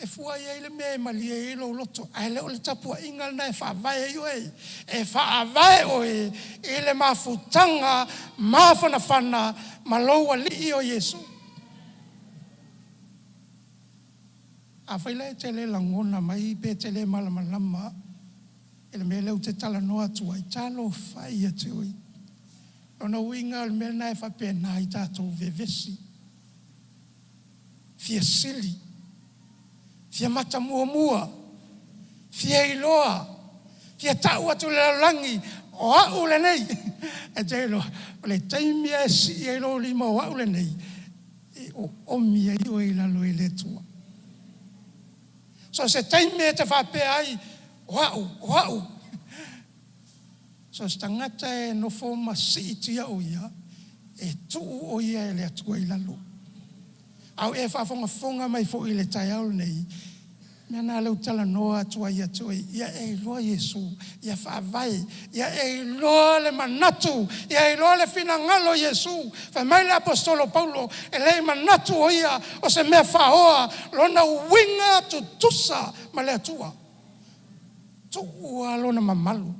e fua i ai le mea e malie ai lou loto, ae le o le tapuaiga lena e faavae ai oe. E faavae oe i le mafutaga mafanafana ma lou Alii o Iesu. Afai la e te le lagona mai pe te le malamalama i le mea lea ou te talanoa atu ai, talofa e ia te oe. O lona uiga o le mea lena e faapena ai tatou vevesi, fia sili, fia mata muamua, fia iloa, fia tau atu i le lalolagi, o au lenei. E te iloa, o le taimi lava e sii ai lou lima o au lenei, e oomi ai oe i lalo e le Atua. So o se taimi e te faapea ai, o au, o au, so o se tagata e nofo ma siitia o ia, e tuu o ia e le Atua i lalo. A o e faafogafoga mai foi i le taeao lenei, o le mea lena o lea ou te talanoa atu ai ia te oe, ia e iloa Iesu, ia faavae, ia e iloa le manatu, ia e iloa le finagalo o Iesu. Fai mai le Aposetolo o Paulo, e le i manatu o ia o se mea faoa lona uiga tutusa ma le Atua, tuu lava lona mamalu.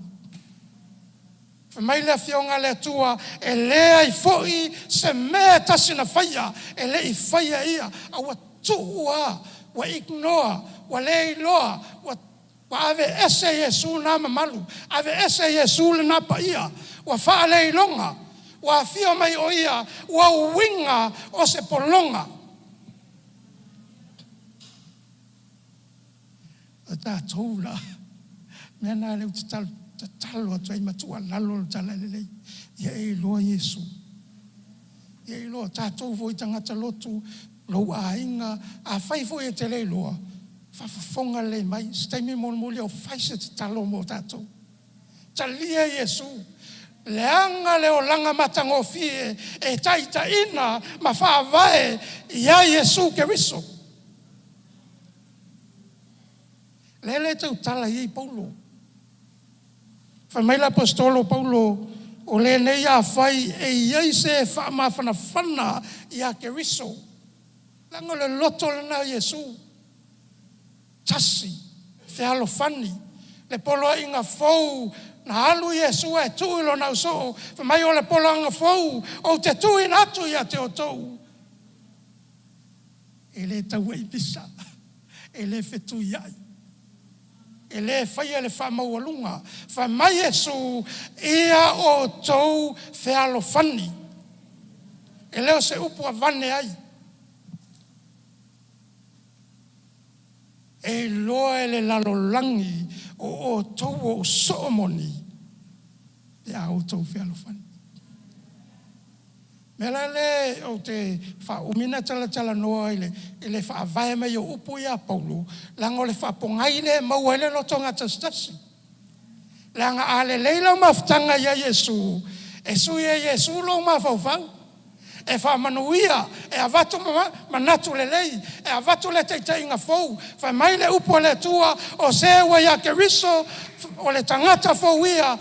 Fai mai le Afioga a le Atua, e leai foi se mea e tasi na faia e le i faia e Ia, a ua tuu lava, ua ignore, ua le iloa, ua aveese e Iesu na mamalu, aveese e Iesu lena paia, ua faaleiloga, ua afio mai o Ia ua uiga o se pologa. O tatou la, o le mea lena lea ou te tatalo atu ai ma tuualalo le Talalelei, ia e iloa Iesu. Ia e iloa, o tatou foi o tagata lotu, lou aiga, afai foi e te le iloa, faafofoga lelei mai, se taimi mulimuli e fai se tatalo mo tatou. Talia Iesu, leaga le olaga matagofie e taitaiina ma faavae ia Iesu Keriso. Lea e tautala i ai Paulo. Fai mai le aposetolo o Paulo, o lenei afai e i ai se e faamafanafana ia Keriso, leaga o le loto lena o Iesu, tasi, fealofani, le poloaiga fou na alu Iesu ae tuu i lona ausoo, fai mai o le poloaiga fou ou te tuuina atu ia te outou. E le tauaivisa, e le fetuiai, e le faia le faamaualuga. Fai mai Iesu, “Ia outou fealofani.” E le o se upu avane ai. E iloa e le lalolagi o outou o ou soo moni pe a outou fealofani. O le mea la lea ou te faaumi ona talatalanoa i le faavae mai o upu ia a Paulo, leaga o le faapogai lea e maua ai le lotogatasitasi. Leaga a lelei lau mafutaga ia Iesu, e sui e Iesu lou mafaufau, e faamanuia, e avatu manatu lelei, e avatu le taitaiga fou. Fai mai le upu a le Atua, o se ua ia Keriso, o le tagata fou ia,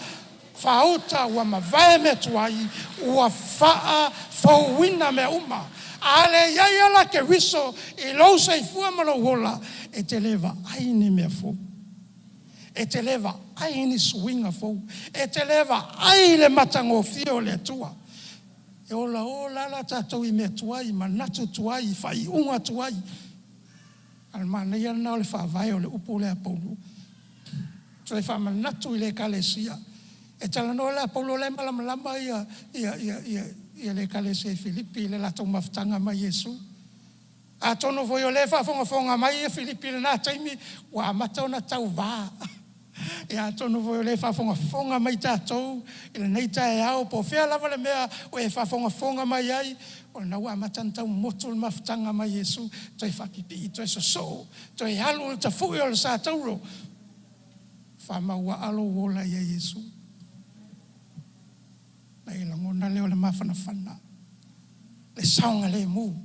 faauta ua mavae mea tuai, ua faafouina mea uma. A le i ai la Keriso i lou soifua ma lou ola, e te le vaai i ni mea fou. E te le vaai i ni suiga fou. E te le vaai i le matagofie o le Atua. E olaola la tatou i mea tuai, manatu tuai, faaiuga tuai. A o le manaia lena o le faavae o le upu lea a Paulo, e toe faamanatu i le Ekalesia. E talanoa la Paulo la e malamalama ia ia ia ia ia le ekalesia i Filipi i le latou mafutaga ma Iesu. Atonu foi o lea e faafogafoga mai ia Filipi i lena taimi ua amata ona tauva. Ia atonu foi o lea e faafogafoga mai tatou i lenei taeao po o fea lava le mea o e faafogafoga mai ai, o lena ua amata ona tau motu le mafutaga ma Iesu, toe faapipii, toe sosoo, toe alu i le tafui o le sa tauro, faamauaa lou ola ia Iesu. Ona e lagona lea o le mafanafana, le saogalemu,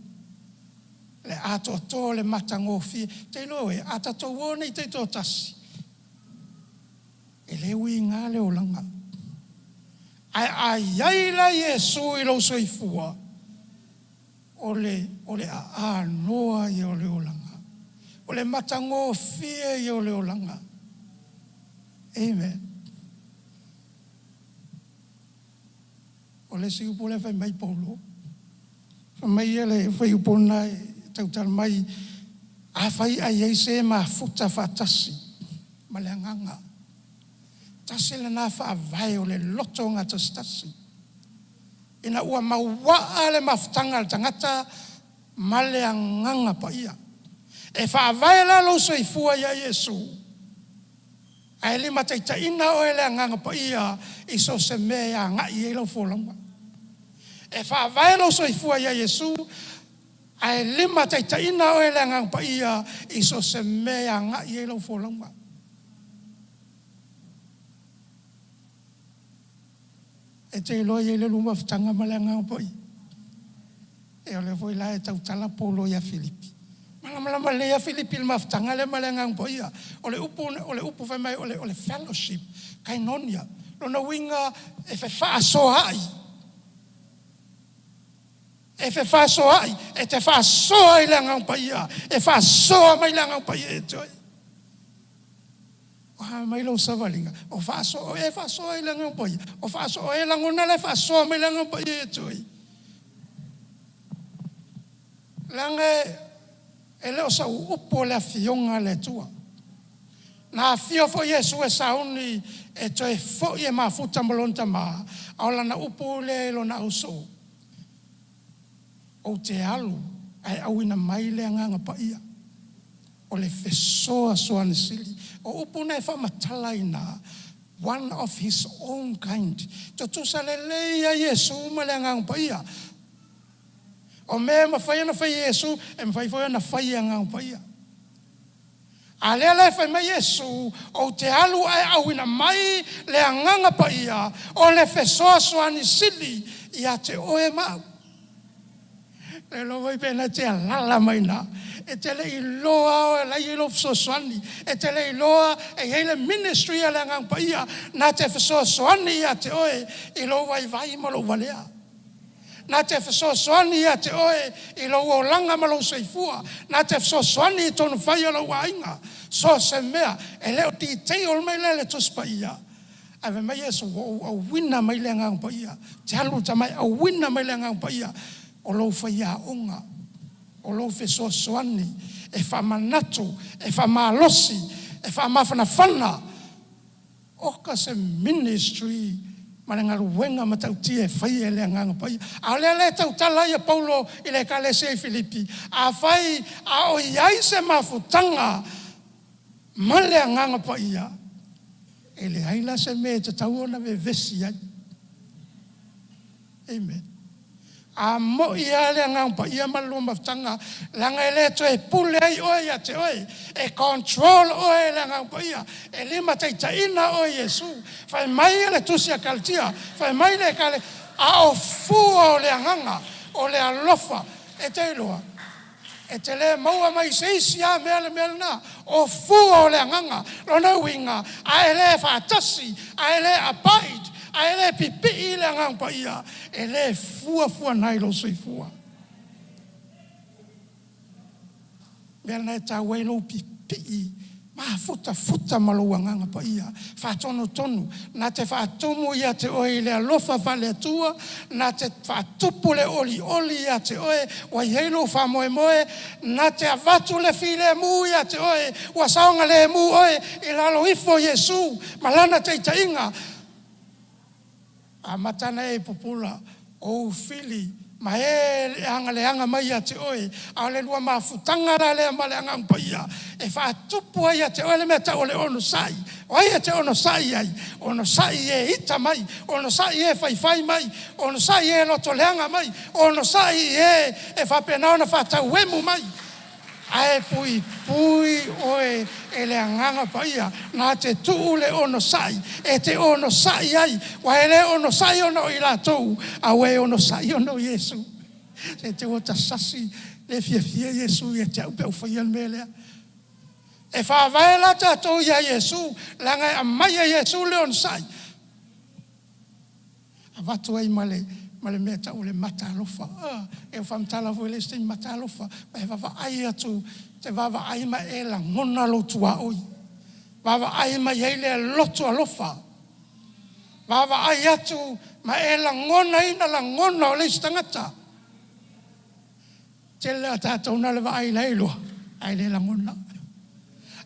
le atoatoa o le matagofie. E te iloa ʻoe, a tatou o nei taitoatasi, e le uiga le olaga. Ae a i ai la Iesu i lou soifua, o le o le aanoa ia o le olaga, o le matagofie ia o le olaga. Amen. O le isi upu lea fai mai Paulo, fai mai le fuaiupu lena e tautala mai, Afai ae i ai se e mafuta faatasi ma le Agaga, tasi lena faavae o le loto gatasitasi, ina ua mauaa le mafutaga a le tagata ma le Agaga Paia. E faavae la lou soifua ia Iesu, ae limataitaiina oe e le Agaga Paia i so o se mea e agai i ai lau folauga. E faavae lou soifua ia Iesu ae limataitaiina oe e le Agaga Paia i so o se mea e agai i ai lau folauga. E te iloa e i ai le lua mafutaga ma le Agaga Paia? Ia o lea foi la e tautala Paulo ia Filipi, malamalama lelei lava Filipi i le mafutaga lea ma le Agaga Paia. O le upu, o le upu fai mai o le fellowship, koinonia. Lona uiga e fefaasoaai, e fefaasoaai, e te faasoa i le Agaga Paia, e faasoa mai le Agaga Paia ia te oe. O a mai lou savaliga, o faasoa, o e faasoa i le Agaga Paia? O faasoa, o e lagona la e faasoa mai le Agaga Paia ia te oe? Leaga e le o sau upu o le Afioga a le Atua. Na afio foi Iesu e sauni e toe foi e mafuta ma lona Tama, a o lana upu lea i lona ausoo, Ou te alu ae auina mai le Agaga Paia, o le Fesoasoani Sili. O upu na e faamatala i ina, one of his own kind. Tutusa lelei lava Iesu ma le Agaga Paia. O mea e mafai ona fai e Iesu, e mafai foi ona fai e Agaga Paia. A lea la e fai mai Iesu, Ou te alu ae auina mai le Agaga Paia, o le Fesoasoani Sili ia te oe ma au. Le iloa foi pe na te alaala mai i ina, e te le i iloa lava o la e i ai lou fesoasoani. E te le iloa e i ai le ministry a le Agaga Paia na te fesoasoani ia te oe i lou vaivai ma lou valea. Na te fesoasoani ia te oe i lou olaga ma lou soifua. Na te fesoasoani i tonufai a lou aiga. So o se mea, e le o detail mai la e le Tusi Paia, ae fai mai Iesu, ua ou auina mai le Agaga Paia, ou te alu i le Tama e auina mai le Agaga Paia, o lou faiaoga, o lou fesoasoani e faamanatu, e faamalosi, e faamafanafana. Oka se ministry ma le galuega matautia e faia e le Agaga Paia. A o lea la e tautala ai Paulo i le ekalesia i Filipi, afai a o i ai se mafutaga ma le Agaga Paia, e leai la se mea e tatau ona vevesi ai. Amen. A moi lava le Agaga Paia ma le lua mafutaga, leaga e le toe pule ai oe ia te oe, e control oe e le Agaga Paia, e limataitaiina oe e Iesu. Fai mai le Tusi a Kalatia, fai mai le Ekale, a o fua o le Agaga, o le alofa. E te iloa, e te le maua mai i se isi lava mea le mea lena, o fua o le Agaga. Lona uiga, a e le faatasi, a e le abide, a e le pipii i le Agaga Paia, e le fuafua ai lou soifua. O le mea lena e taua ai lou pipii mafutafuta ma lou Agaga Paia, faatonutonu, na te faatumu ia te oe i le alofa faale-Atua, na te faatupu le olioli ia te oe ua i ai lou faamoemoe, na te avatu le filemu ia te oe ua saogalemu oe i lalo ifo o Iesu ma Lana taitaiga. Amata ona e pupula o ou fili ma e e agaleaga mai ia te oe, a o le lua mafutaga la lea ma le Agaga Paia e faatupu ai ia te oe le mea e tau o le onosai. O ai e te onosai i ai? Onosai i e ita mai, onosai i e faifai mai, onosai i e lotoleaga mai, onosai i e e faapena ona faatauemu mai, ae puipui oe e le Agaga Paia na te tuu le onosai e te onosai ai, aua e le onosai ona o i latou, a ua e onosai ona o Iesu. Se te ua ta sasi le fiafia Iesu ia te au pe a ou faia le mea lea. E faavae la tatou ia Iesu, leaga e aumai e Iesu le onosai, avatu ai ma le ma le mea e tau o le mata alofa. E faamatala foi le isi taimi, mata alofa, e vaavaai atu, e te vaavaai ma e lagona lou tuaoi, vaavaai ma i ai le loto alofa, vaavaai atu ma e lagonaina lagona o le isi tagata. Tele lava o tatou na o le vaai o la e iloa ae le lagona.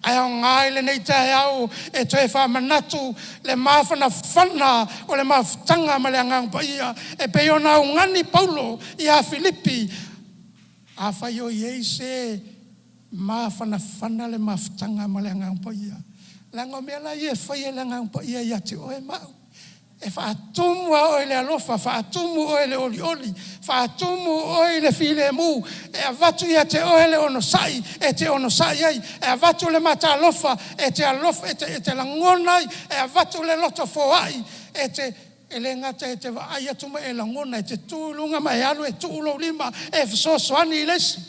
Ae aoga i lenei taeao e toe faamanatu le mafanafana o le mafutaga ma le Agaga Paia e pei ona augani Paulo ia Filipi, afai o i ai se mafanafana le mafutaga ma le Agaga Paia, leaga o mea la ia e fai e le Agaga Paia ia te oe ma au, e faatumu lava oe i le alofa, faatumu oe i le olioli, faatumu oe i le filemu, e avatu ia te oe le onosai e te onosai ai, e avatu le mata alofa e te alofa e te lagona ai, e avatu le loto foai e te e le gata e te vaai atu ma e lagona, e te tu i luga ma e alu e tuu lou lima e fesoasoani i le isi.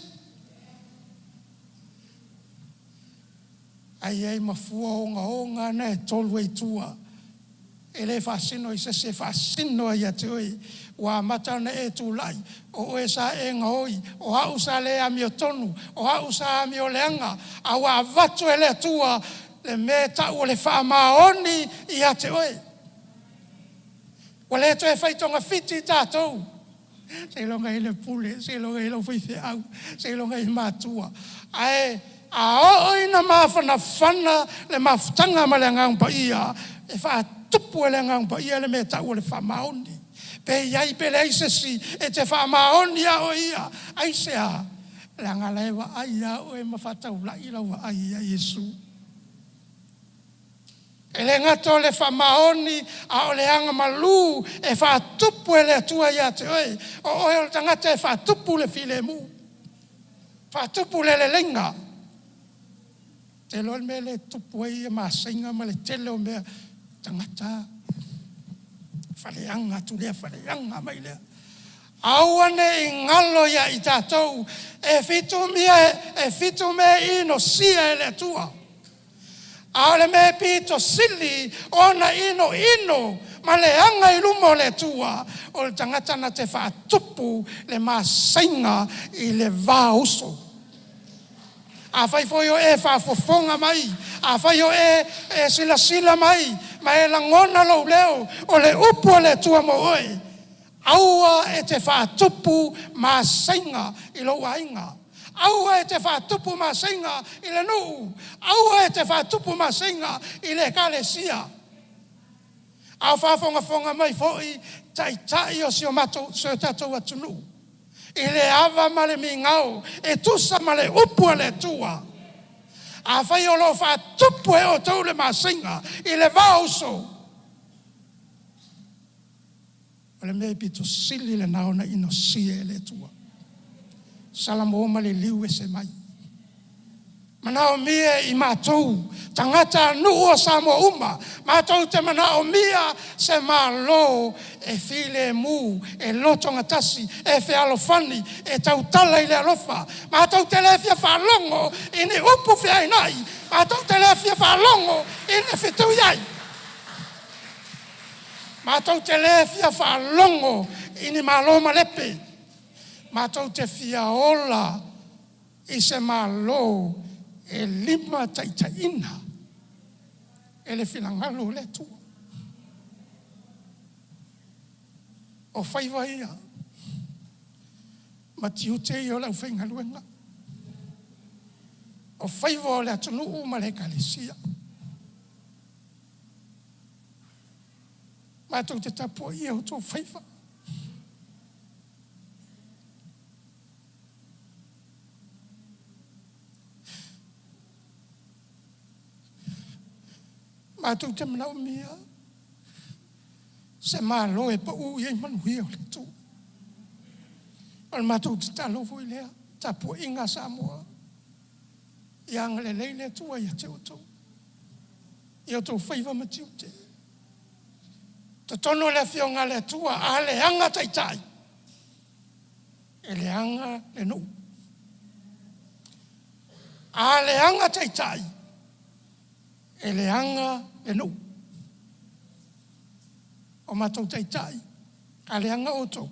Ae i ai ma fua ogaoga na e tolu e i tua, e le faasino i se isi, e faasino lava ia te oe. Ua amata ona e tulai, o oe sa e gaoi, o au sa le amiotonu, o au sa amioleaga, a ua avatu e le Atua le mea e tau o le faamaoni ia te oe. Ua le toe fai togafiti tatou, seiloga e i ai le pule, seiloga e i ai lau faifeau, seiloga e i ai matua. Ae a oo ina mafanafana le mafutaga ma le Agaga Paia, e faatupu e le Agaga Paia le mea e tau o le faamaoni. Pe i ai pe leai se isi, e te faamaoni lava oe ia. Aisea? Leaga o la e vaai lava oe ma faataulai lau vaai ia Iesu. E le gata o le faamaoni, a o le agamalu e faatupu e le Atua ia te oe. O oe o le tagata e faatupu le filemu, faatupu le leleiga. Ou te iloa le mea lea e tupu ai maseiga ma le tele o mea, tagata lava, faaleaga atu lea faaleaga mai lea. Aua ne i galo ia i tatou, e fitu mea e inosia e le Atua, a o le mea e pito sili ona inoino ma leaga i luma o le Atua, o le tagata na te faatupu le maseiga i le va o uso. Afai foi o e faafofoga mai, afai o e silasila mai ma e lagona lou leo, o le upu a le Atua mo oe, aua e te faatupu maseiga i lou aiga, aua e te faatupu maseiga i le nuu, aua e te faatupu maseiga i le ekalesia. A o faafogafoga mai foi taitai o si o tatou atunuu i le ava ma le migao e tusa ma le upu a le Atua, afai o lo o faatupu e outou le maseiga i le va o uso, o le mea pito sili lena ona inosia e le Atua. Salamo ma liliu ese mai. Manaomia e i matou tagatanuu o Samoa uma, matou te manaomia se Malo e filemu, e lotogatasi, e fealofani, e tautala i le alofa. Matou te le fia faalogo i ni upu feainai, matou te le fia faalogo i ni fetuiai. Matou te le fia faalogo i ni malo malepe. Matou te fia ola i se Malo e limataitaiina e le finagalo o le Atua. O faiva ia ma tiute ia o le aufaigaluega, o faiva o le atunuu ma le Ekalesia. Matou te tapuaia outou faiva. Matou te manaomia se Malo e pau i ai manuia o le atunuu. O le matou tatalo foi lea, tapuaiga a Samoa, ia agalelei le Atua ia te outou i outou faiva ma tiute. Totonu o le Afioga a le Atua, a leaga taitai, e leaga le nuu. A leaga taitai, e leaga le nuu. O matou taitai, a leaga outou,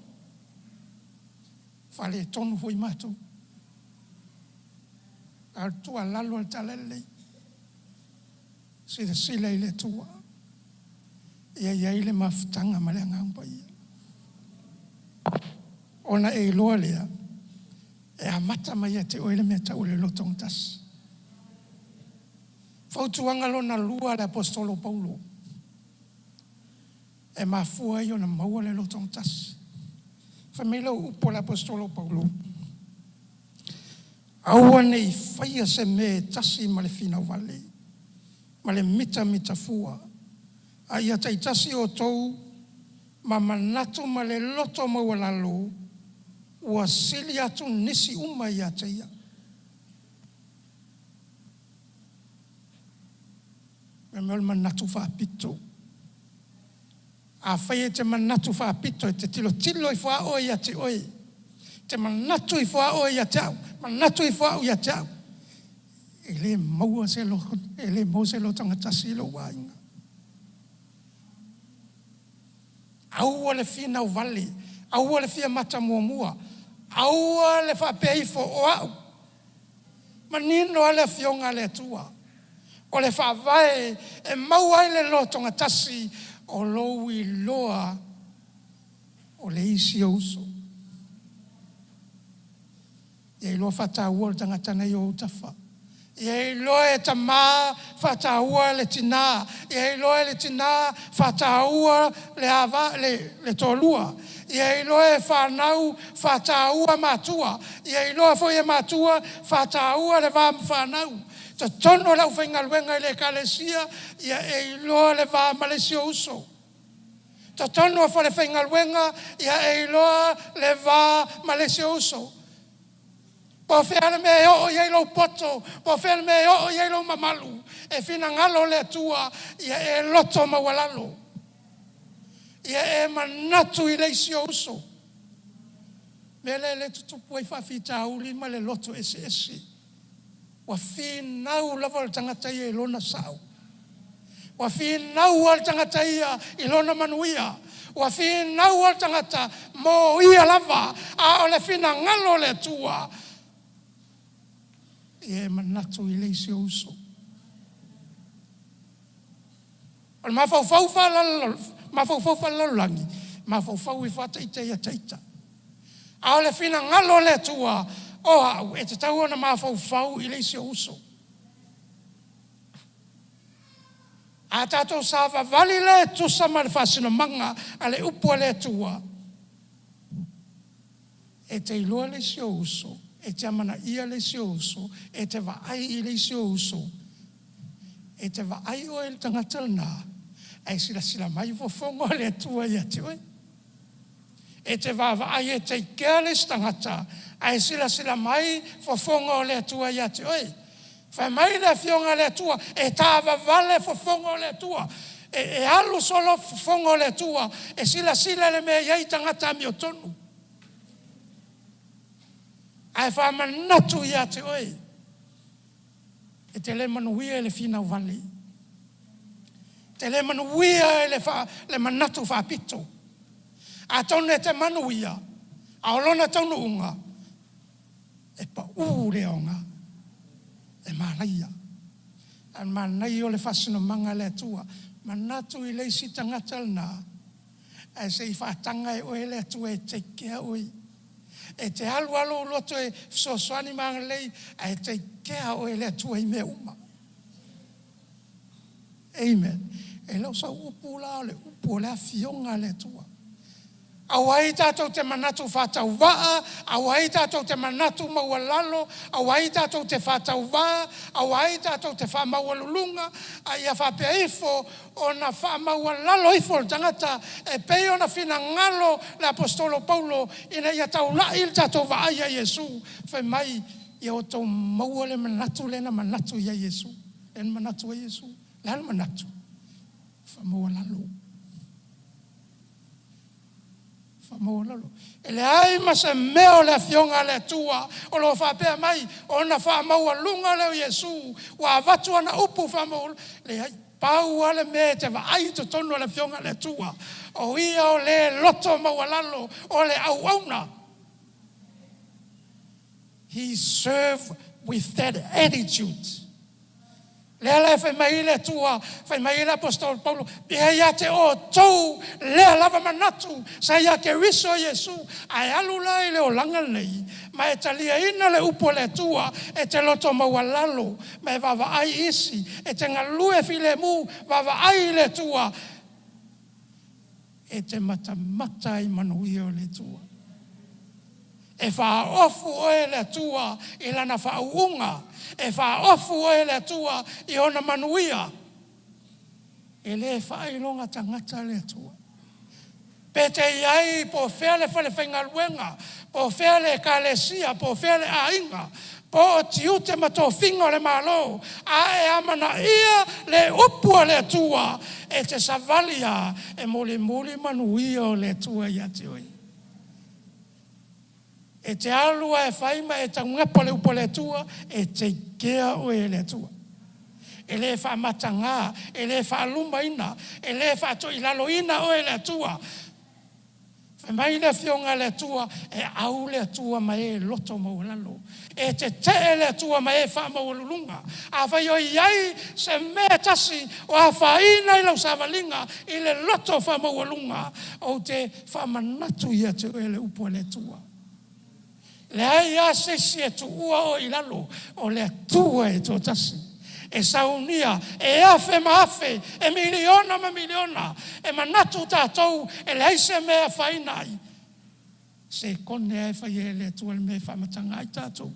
faaletonu foi matou. A o le tuualalo a le Talalelei, silasila i le Atua, ia i ai le mafutaga ma le Agaga Paia, ona e iloa lea e amata mai ia te oe le mea e tau o le lotogatasi. Fautuaga lona lua a le Aposetolo o Paulo e mafua ai ona maua le lotogatasi. Fai mai lau upu a le Aposetolo o Paulo, “Aua ne i faia se mea e tasi ma le finau vale ma le mitamitafua, a ia taitasi outou ma manatu ma le loto maualalo ua sili atu nisi uma ia te ia.” Fai mai o le manatu faapito. Afai e te manatu faapito e te tilotilo ifo lava oe ia te oe, e te manatu ifo lava oe ia te au, manatu ifo au ia te au, e le maua se lotogatasi i lou aiga. Aua le finau vale, aua le fia mata muamua, aua le faapea ifo o au. Manino lava le Afioga a le Atua, o le faavae e maua ai le lotogatasi, o lou iloa o le isi ou uso. Ia iloa faataua le tagata na i ou autafa. Ia iloa e tama faataua le tina. Ia iloa e le tina faataua le toalua. Ia iloa e fanau faataua matua. Ia iloa foi e matua faataua le va ma fanau. Totonu o le aufaigaluega i le ekalesia, ia e iloa le va ma le isi ou uso. Totonu o falefaigaluega, ia e iloa le va ma le isi ou uso. Po o fea le mea e oo i ai lou poto, po o fea le mea e oo i ai lou mamalu, e finagalo le Atua ia e loto maualalo, ia e manatu i le isi ou uso. O le mea lea lea e tutupu ai faafitauli ma le loto eseese, ua finau lava le tagata ia i lona sao. Ua finau lava le tagata ia i lona manuia. Ua finau lava le tagata mo ia lava, a o le finagalo o le Atua, ia e manatu i le isi ou uso. O le mafaufau faale-lalolagi, mafaufau ifo lava ita ia te ita. A o le finagalo o le Atua, o au, e tatau ona mafaufau i le isi ou uso. A tatou savavali la e tusa ma le faasinomaga a le upu a le Atua, e te iloa le isi ou uso, e te amanaia le isi ou uso, e te vaai i le isi ou uso, e te vaai oe i le tagata lena, ae silasila mai fofoga o le Atua ia te oe. E te vaavaai e take care le isi tagata, ae silasila mai fofoga o le Atua ia te oe. Fai mai le Afioga a le Atua, e tavavale fofoga o le Atua, e alu solo fofoga o le Atua e silasila i le mea e i ai tagata amiotonu, ae faamanatu ia te oe, e te le manuia i le finau vale, e te le manuia i le manatu faapito. Atonu e te manuia, a o lona taunuuga, e pau le aoga, e malaia. Ae o le manaia o le faasinomaga a le Atua, manatu i le isi tagata lena, ae se i faataga e oe le Atua e take care oe. E te alu lava lou loto e fesoasoani ma agalelei, ae take care oe e le Atua i mea uma. Amen. E le o sau upu la o le upu o le Afioga a le Atua. Aua ai tatou te manatu faatauvaa, aua ai tatou te manatu maualalo, aua ai tatou te faatauvā, aua ai tatou te faamaualuluga, a ia faapea ifo ona faamaualalo ifo le tagata e pei ona finagalo le Aposetolo o Paulo ina ia taulai le tatou vaai ia Iesu, fai mai, Ia outou maua le manatu lea na manatu i ai Iesu. Lea na manatu ai Iesu. O le a le manatu? Faamaualalo. Faamaualalo. E leai ma se mea o le Afioga a le Atua o lo o faapea mai ona faamaualuga lea o Iesu ua avatu ana upu faamaualuga. Leai, pau lava le mea e te vaai i totonu o le Afioga a le Atua, o Ia o le loto maualalo, o le auauna. He served with that attitude. Lea la e fai mai ai le Atua, fai mai ai le Aposetolo Paulo, Ia ia te outou lea lava manatu sa ia Keriso Iesu, ae alu la i le olaga lenei, ma e taliaina le upu a le Atua, e te loto maualalo, ma e vaavaai i isi, e te galue filemu, vaavaai i le Atua, e te matamata i manuia o le Atua. E faaofu oe e le Atua i Lana faauuga. E faaofu oe e le Atua i Ona manuia. E le faailoga tagata le Atua. Pe te i ai po o fea le falefaigaluega, po o fea le ekalesia, po o fea le aiga, po o tiute ma tofiga o le Malo, a e amanaia le upu a le Atua, e te savali lava e mulimuli manuia o le Atua ia te oe. E te alu lava e fai ma e taugapa le upu a le Atua, e take care oe e le Atua. E le faamatagā, e le faalumaina, e le faatoilaloina oe e le Atua. Fai mai le Afioga a le Atua, e au le Atua ma e loto maualalo. E tetee le Atua ma e faamaualuluga. Afai o i ai se mea e tasi o afaina i lau savaliga i le loto faamaualuga, ou te faamanatu ia te oe le upu a le Atua. Leai lava se isi e tuua oe i lalo, o le Atua e toatasi. E saunia e afe ma afe, e miliona ma miliona, e manatu tatou e leai se mea e afaina ai. Sekone lava e fai ai e le Atua le mea e faamataga ai tatou. O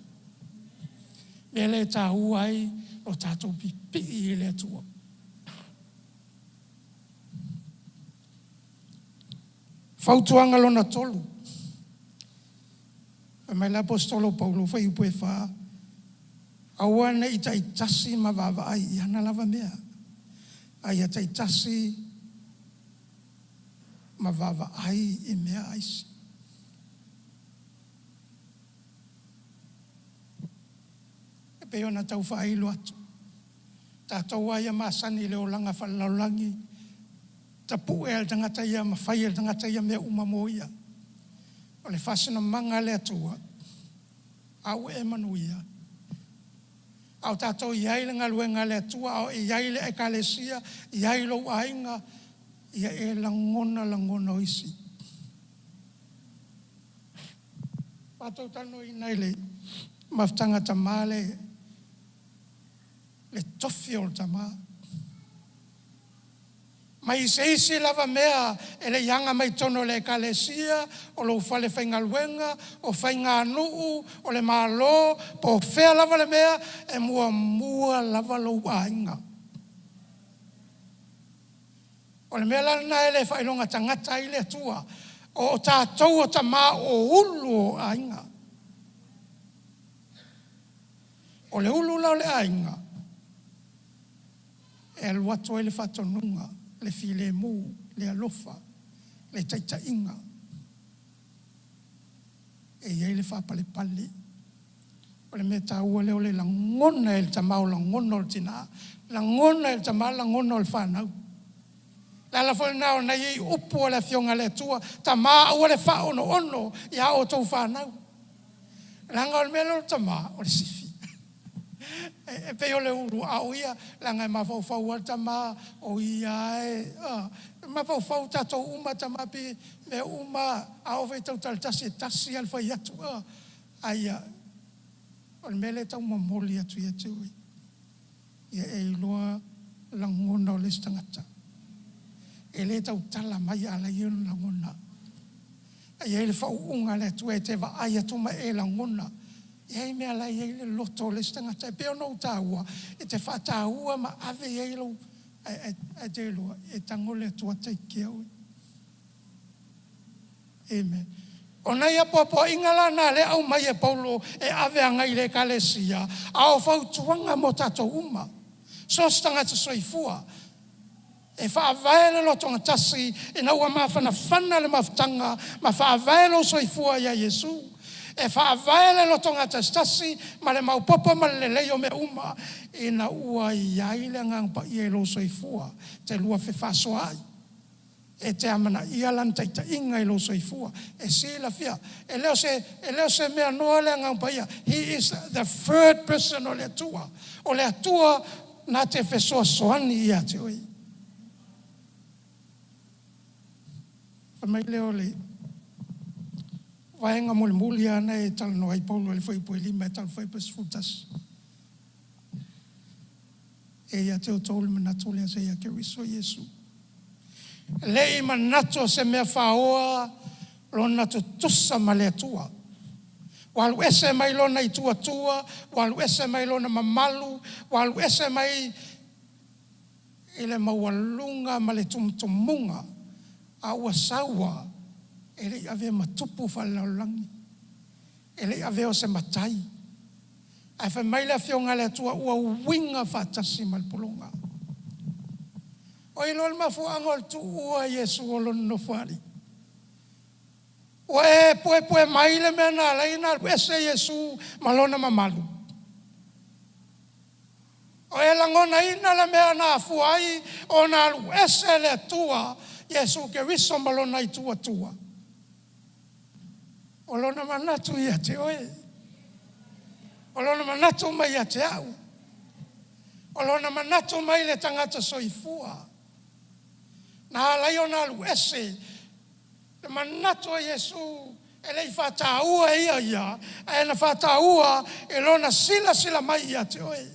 le mea lea e taua ai lo tatou pipii i le Atua. Fautuaga lona tolu, fai mai le Aposetolo o Paulo, Fuaiupu e 4, Aua ne i taitasi ma vaavaai i ana lava mea, a ia taitasi ma vaavaai i mea a isi. E pei ona tau faailo atu, tatou lava ia masani i le olaga faalelalolagi, tapue lava e le tagata ia ma fai e le tagata ia mea uma mo ia. O le faasinomaga a le Atua, a ua e manuia, a o tatou i ai i le galuega a le Atua, a o e i ai i le Ekalesia, i ai i lou aiga, ia e lagona lagona o isi. Matou talanoaina i le mafutaga a tama le le tofi o le tama. Mai se isi lava mea e le i aga mai totonu o le Ekalesia, o lou falefaigaluega, o faiganuu, o le Malo, po o fea lava le mea, e muamua lava lou aiga. O le mea la lena e le faailoga tagata ai le Atua, o tatou o tama o ulu o aiga. O le ulu la o le aiga, e alu atu ai le faatonuga, le filemu, le alofa, le taitaiga, e i ai le faapalepale. O le mea taua lea o le lagona e le tama o lagona o le tina, lagona e le tama lagona o le fanau. O le ala foi lena o lena e i ai upu a le Afioga a le Atua, Tama aua le faaonoono i a outou fanau. Leaga o le mea lea o le tama, o le sifi. E pei o le ulu, a o ia, leaga e mafaufau lava le tama, o ia lava e, a, e mafaufau tatou uma tama pei mea uma lava, a oo foi e tautala tasi, e tasi lava le fai atu, a. A ia, o le mea lea e tau momoli atu ia te oe, ia e iloa lagona o le isi tagata. E le tautala mai a la i ai ona lagona. A i ai le faauuga a le Atua e te vaai atu ma e lagona, e i ai mea la e i ai le loto o le isi tagata. E pei ona ou taua, e te faataua ma ave i ai lou, ae, ae e te iloa, e tago le Atua take care oe. Amen. O nai apoapoaiga la na o lea e aumai e Paulo e ave agai i le Ekalesia, a o fautuaga mo tatou uma, so o se tagata soifua, e faavae le lotogatasi ina ua mafanafana le mafutaga ma faavae lou soifua ia Iesu. E faavae le lotogatasitasi ma le maopoopo ma le lelei o mea uma ina ua i ai le Agaga Paia i lou soifua e te lua fefaasoaai, e te amanaia Lana taitaiga i lou soifua. E silafia, e le o se, e le o se mea noa le Agaga Paia. He is the third person o le Atua. O le Atua na te fesoasoani ia te oe. Fai mai lea o le vaega mulimuli lava na e talanoa ai Paulo i le fuaiupu e 5 e tau i le fuaiupu e 11. E ia te outou le manatu lea sa ia Keriso Iesu. E le i manatu o se mea faoa lona tutusa ma le Atua. Ua alu ese mai lona itu Atua, ua alu ese mai lona mamalu, ua alu ese mai i le maualuga ma le tumutumuga, a ua sau lava, e le i avea ma tupu faalelalolagi, e le i avea o se matai, ae fai mai le Afioga a le Atua, ua uiga faatasi ma le pologa. Ua iloa le mafuaaga o le tuua o Iesu o Lona Nofoalii? Ua e puepue mai le mea na ala ai ona alu ese Iesu ma Lona mamalu? O e lagonaina le mea na afua ai ona alu ese le Atua Iesu Keriso ma Lona itu Atua? O Lona manatu ia te oe. O Lona manatu mai ia te au. O Lona manatu mai le tagata soifua. Na ala ai ona alu ese le manatu o Iesu e le i faataua e ia ia, ae na faataua i Lona silasila mai ia te oe,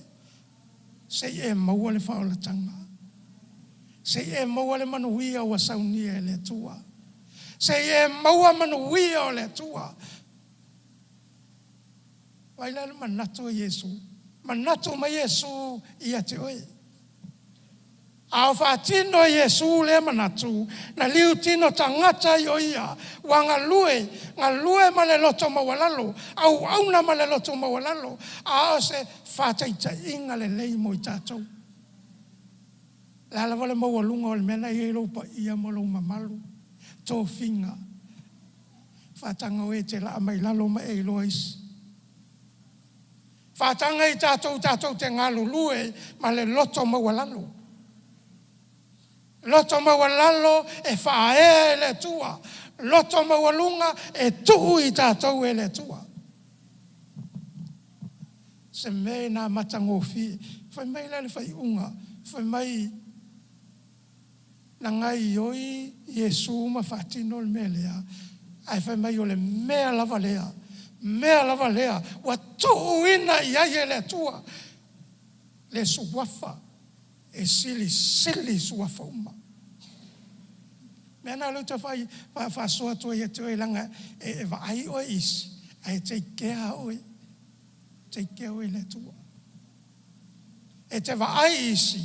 se i e maua le faaolataga, se i e maua le manuia ua saunia e le Atua, se i e maua manuia o le Atua. Vaai la i le manatu o Iesu, manatu mai Iesu ia te oe. A o faatino e Iesu lea manatu, na liu tino tagata ai o Ia, ua galue, galue ma le loto maualalo, auauna ma le loto maualalo, a o se faataitaiga lelei mo i tatou. O le a lava le maualuga o le mea la e i ai lou paia ma lou mamalu, tofiga, faataga oe e te laa mai lalo ma e iloa isi. Faataga i tatou tatou te galulue ma le loto maualalo. Loto maualalo e faaea e le Atua, loto maualuga e tuu i tatou e le Atua. Se mea ina matagofie. Fai mai la le faaiuga, fai mai na gaioi Iesu ma faatino le mea lea, ae fai mai o le mea lava lea, mea lava lea ua tuuina i ai e le Atua le Suafa e silisili i suafa uma. Mea na o lea ou te tau faasoa atu ai ia te oe leaga e vaai oe i isi ae take care oe, take care oe e le Atua. E te vaai i isi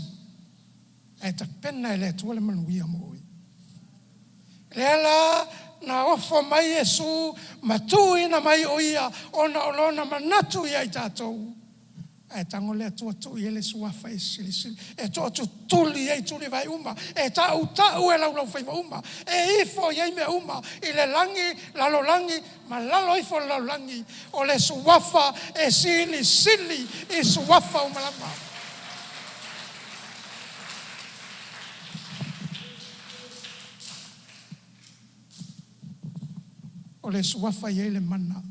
ae tapena e le Atua le manuia mo oe. Lea la na ofo mai Iesu ma tuuina mai o Ia ona o Lona manatu ia i tatou, ae tago le Atua tuu i ai le Suafa e silisili, e toatutuli ai tulivae uma, e tautau e laulaufaiva uma, e ifo i ai mea uma i le lagi, lalolagi, ma lalo ifo o le lalolagi, o le Suafa e silisili i suafa uma lava. O le Suafa e i ai le mana.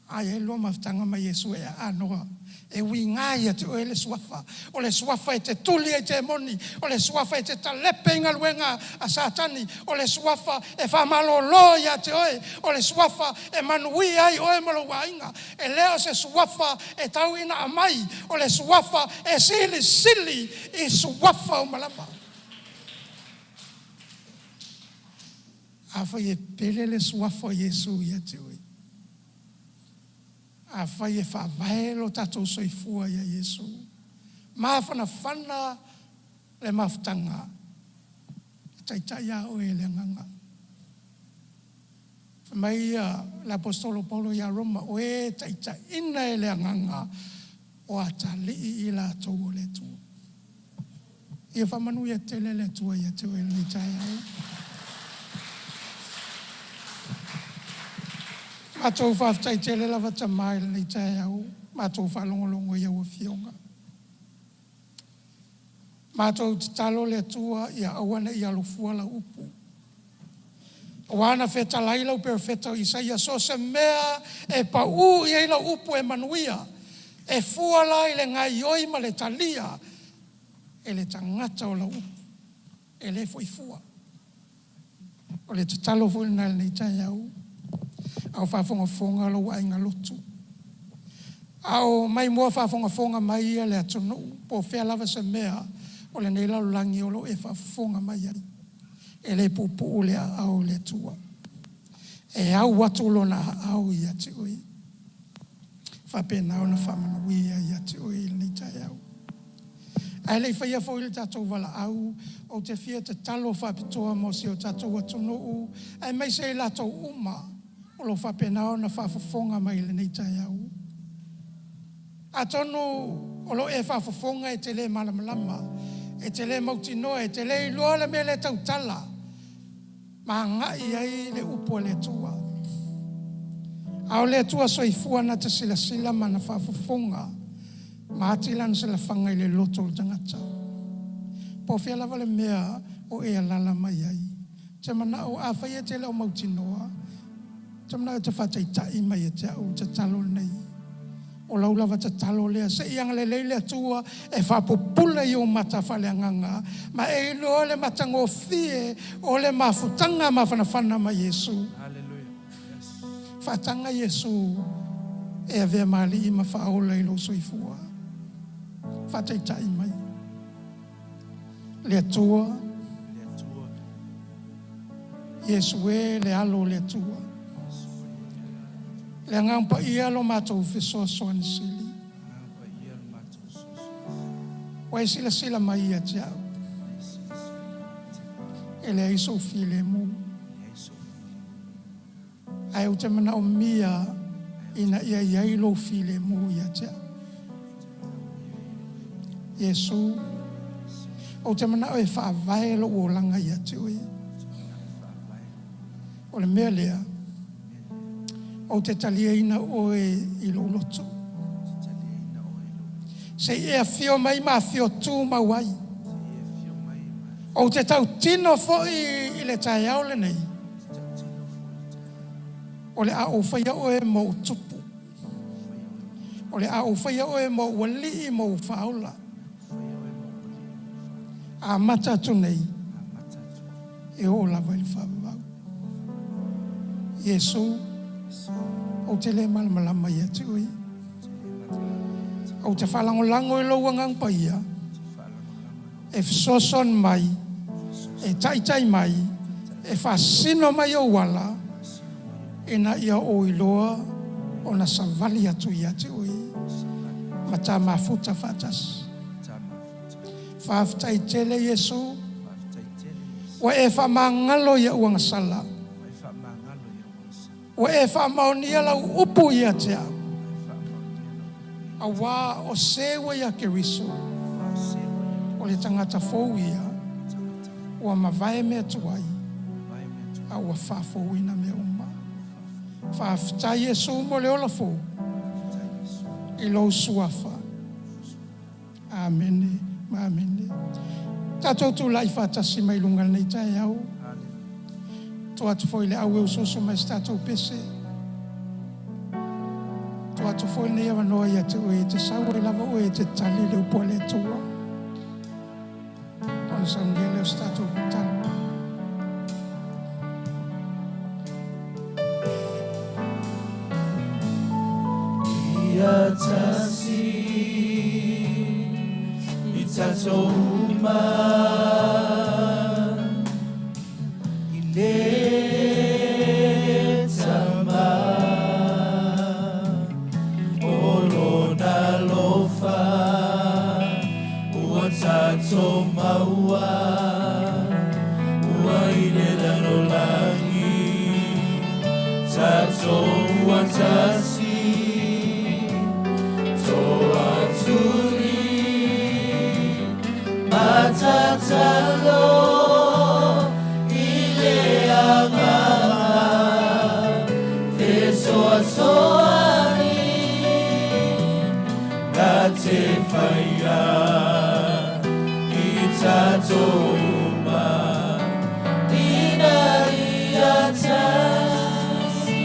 A i ai lua mafutaga ma Iesu e aanoa. E uiga ia te oe le Suafa. O le Suafa e te tuli ai temoni. O le Suafa e te talepe i galuega a Satani. O le Suafa e faamalōlō ia te oe. O le Suafa e manuia ai oe ma lou aiga. E le o se Suafa e tau ina aumai, o le Suafa e silisili i suafa uma lava. Afai e pele le Suafa o Iesu ia te oe, afai e faavae lo tatou soifua ia Iesu, mafanafana le mafutaga, e taitai lava oe e le Agaga. Fai mai le Aposetolo o Paulo ia Roma, o e taitaiina e le Agaga, o atalii i latou o le Atua. Ia faamanuia tele le Atua ia te oe i lenei taeao. Matou faafetai tele lava Tama i lenei taeao, matou faalogologo i au Afioga. Matou tatalo le Atua ia aua ne i alo fua lau upu. Aua na fetalai lau Perofeta o Isaia, so o se mea e pau i ai lau upu e manuia. E fua la i le gaoioi ma le talia e le tagata o lau upu, e le foi fua. O le tatalo foi lena i lenei taeao, a o faafogafoga lou aiga lotu, a o maimoa faafogafoga mai le atunuu, po o fea lava se mea o lenei lalolagi o lo o e faafofoga mai ai, e le puupuu le aao o le Atua. E au atu Lona aao ia te oe, e faapena ona faamanuia ia te oe i lenei taeao. Ae le i faia foi le tatou valaau, ou te fia tatalo faapitoa mo si o tatou atunuu aemaise i latou uma o lo o faapena ona faafofoga mai i lenei taeao. Atonu o lo o e faafofoga e te le malamalama, e te le mautinoa, e te le iloa le mea lea e tautala ma agai i ai le upu a le Atua. A o le Atua Soifua na te silasila ma na faafofoga ma ati lana silafaga i le loto o le tagata. Po o fea lava le mea o e alaala mai ai, ou te manao, afai e te le o mautinoa, ou te manao e te faataitai mai ia te au le tatalo lenei. O lau lava tatalo lea, se i agalelei le Atua e faapupula i ou mata faaleagaga ma e iloa le matagofie o le mafutaga mafanafana ma Iesu. Faataga Iesu e avea ma Alii ma Faaola i lou soifua. Faataitai mai. Le Atua, Iesu e le Alo o le Atua, le Agaga Paia lo matou fesoasoani sili. Ua e silasila mai ia te au, e leai sou filemu, ae ou te manaomia ina ia i ai lou filemu ia te au. Iesu, ou te manao e faavae lou olaga ia te oe. O le mea lea, ou te taliaina oe i lou loto. Se i e afio mai ma afio tumau ai. Ou te tautino foi i le taeao lenei, o le a ou faia oe ma ou Tupu. O le a ou faia oe ma ou Alii ma ou Faaola. Amata atu nei e oo lava i le faavavau. Iesu, ou te le malamalama ia te oe. Ou te faalagolago i lou Agaga Paia e fesoasoani mai, e taitai mai, e faasino mai ou ala, ina ia ou iloa ona savali atu ia te oe ma ta mafuta faatasi. Faafetai tele Iesu, ua e faamagalo ia'u agasala, ua e faamaonia lau upu ia te au, auā o se ua ia Keriso, o le tagata fou ia, ua mavae mea tuai, a ua faafouina mea uma. Faafetai Iesu mo le ola fou i lou Suafa. Amene ma amene. Tatou tulai faatasi mai luga i lenei taeao. Tuu atu foi i le au e osooso mai se tatou pese. Avatu foi lenei avanoa ia te oe e te sau ai lava oe e te tali i le upu a le Atua. Ona saunia lea o se tatou tatalo. Ia tasi i tatou uma i le Tama o lona alofa ua tatou maua ua i le lalolagi tatou ua tasi toatuli matatalo i le agaga fesoasoani na te faia i tatou uma ina ia tasi.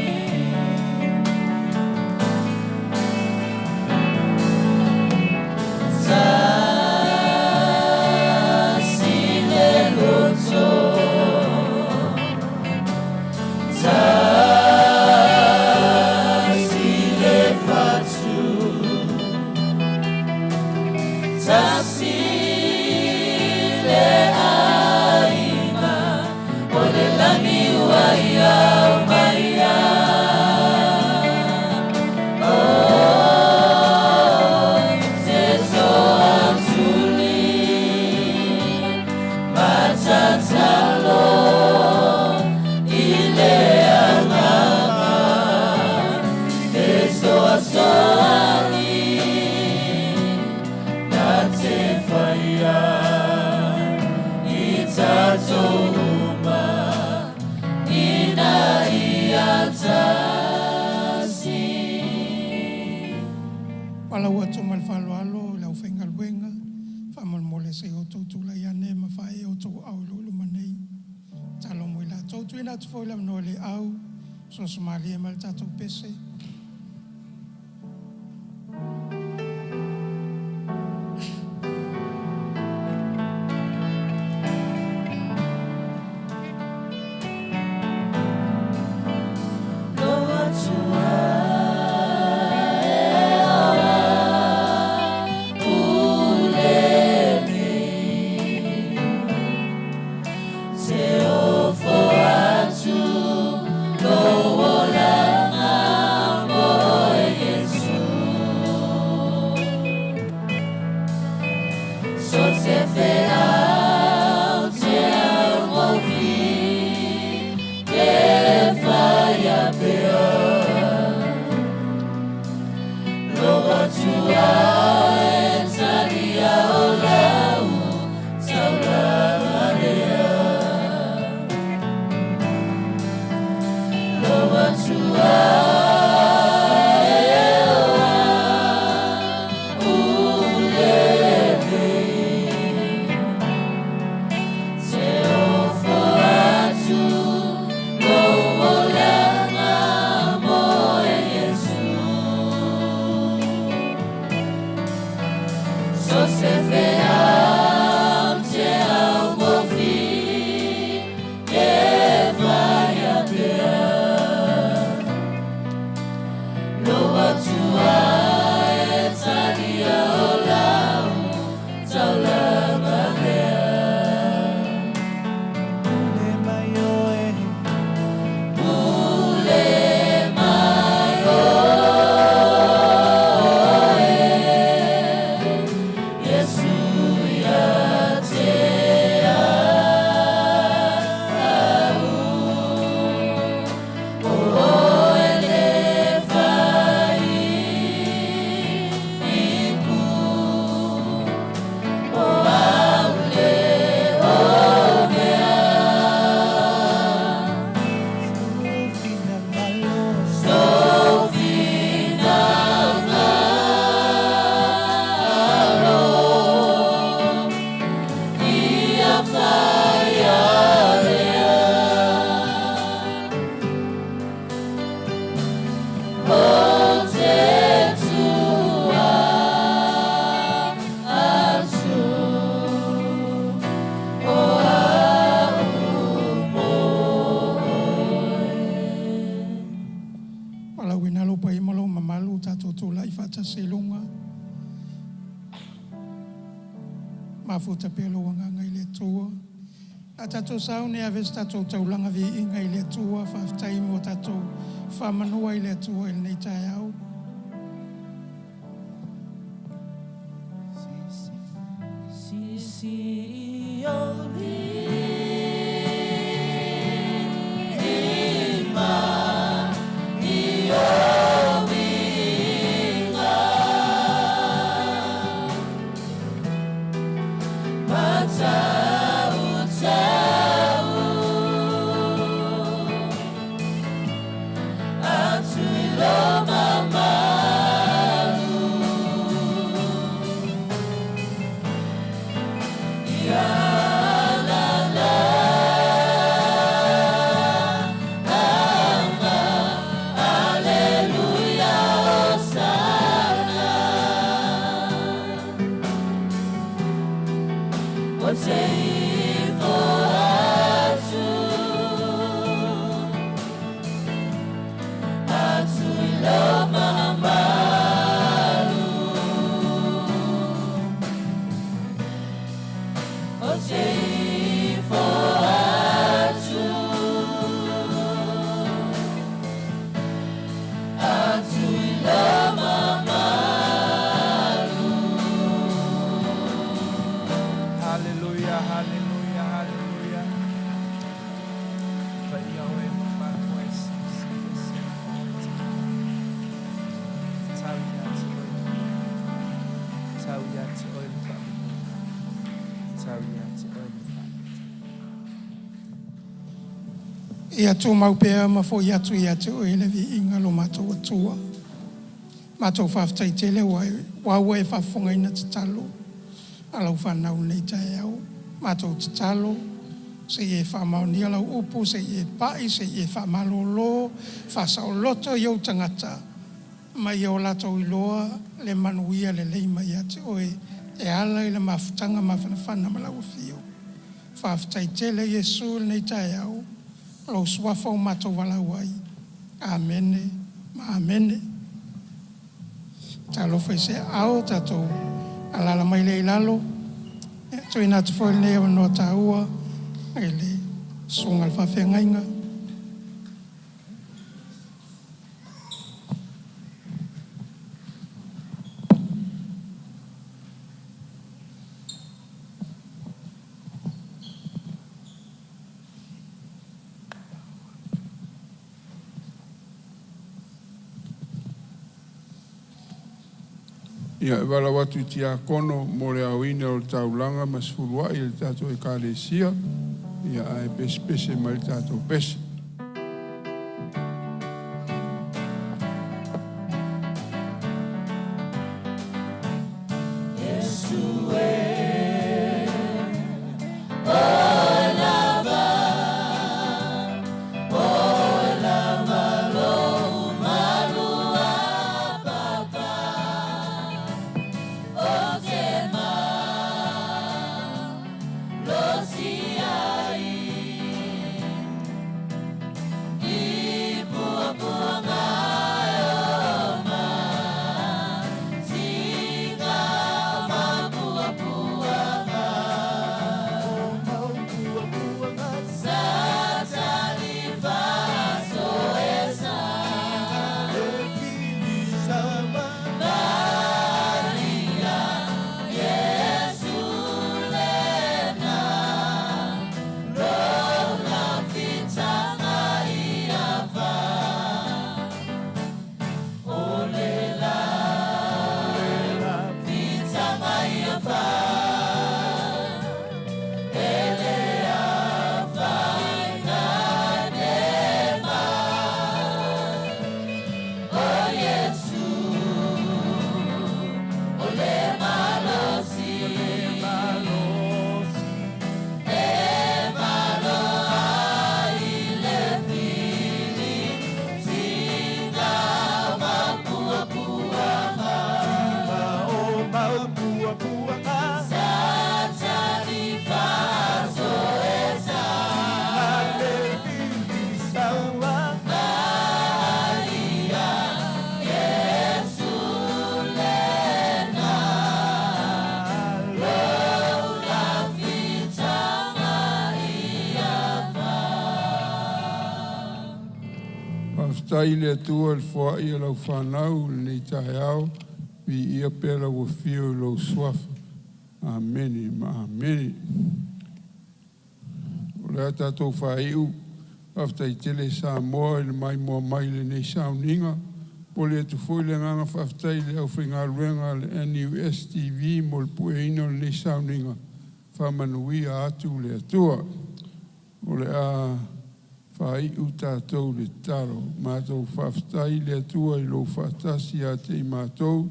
Tasi le loto, tasi le fatu, tasi le aiga o le lagi ua ia mai ai. Oh, te toatuli matatalo i le agaga fesoasoani na te faia i tatou uma ina ia tasi. Palau atu ma le faaaloalo i le aufaigaluega, faamolemole se i outou tulai ane ma faaee outou aao i luma nei. Talo mo i latou, tuuina atu foi le avanoa i le au, sosomalie ma le tatou pese. Lo atua e oa ulele Te ofo atu lo olanga. Mafuta pea lou agaga i le Atua. A tatou sauni e ave se tatou taulaga viiga i le Atua, faafetai mo tatou faamanua i le Atua i lenei taeao. Sisi o lima i o viga Matau tau atu i lo mamalu Ia la la anga Aleluia Osana O te ifo atu Atu i lo mamalu O te ifo atu Atu i lo mamalu Hallelujah, hallelujah, hallelujah. Paia oe mamalu e sisi e se Tau ia te oe. Tau ia te oe le whaamanu. Tau ia te oe le whaamanu. Ia tumau pea ma fo'i atu ia te oe le viiga lo matou Atua. Matou faafetai tele ua ua ua e faafofogaina tatalo a lau fanau i lenei taeao. Matou tatalo se i e faamaonia lau upu, se i e pa'i, se i e faamalōlō, faasaoloto i ou tagata ma ia o latou iloa le manuia lelei mai ia te oe e ala i le mafutaga mafanafana ma lau afio. Faafetai tele Iesu i lenei taeao, o lou suafa ua matou valaau ai. Amene ma amene. Talofa i se aao tatou alaala mai lea i lalo. E tuuina atu foi lenei avanoa taua i le susuga i le faafeagaiga. Ia, e valaau atu i tiakono mo le aoina o le taulaga ma sefuluai e le tatou Ekalesia, ia ae pesepese mai le tatou pese. Iesu e Oe lava, Oe lava lou malu a papa O te malosi ai. Faafetai i le Atua i le foai o lau fanau i lenei taeao, viia pea lau afio i lou suafa. Amene ma amene. O le a tatou faaiu, faafetai tele Samoa i le maimoa mai i lenei sauniga. Momoli atu foi le agaga faafetai i le aufaigaluega a le NUS TV mo le pueina o lenei sauniga. Faamanuia atu le Atua. O le a faaiu tatou i le tatalo. Matou faafetai i le Atua i lou faatasi ia te i matou,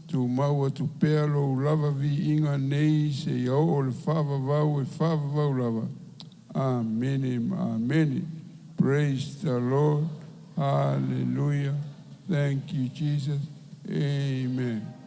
tumau atu pea lou lava viiga nei seia oo i le faavavau e faavavau lava. Amene ma amene. Praise the Lord. Hallelujah. Thank you, Jesus. Amen.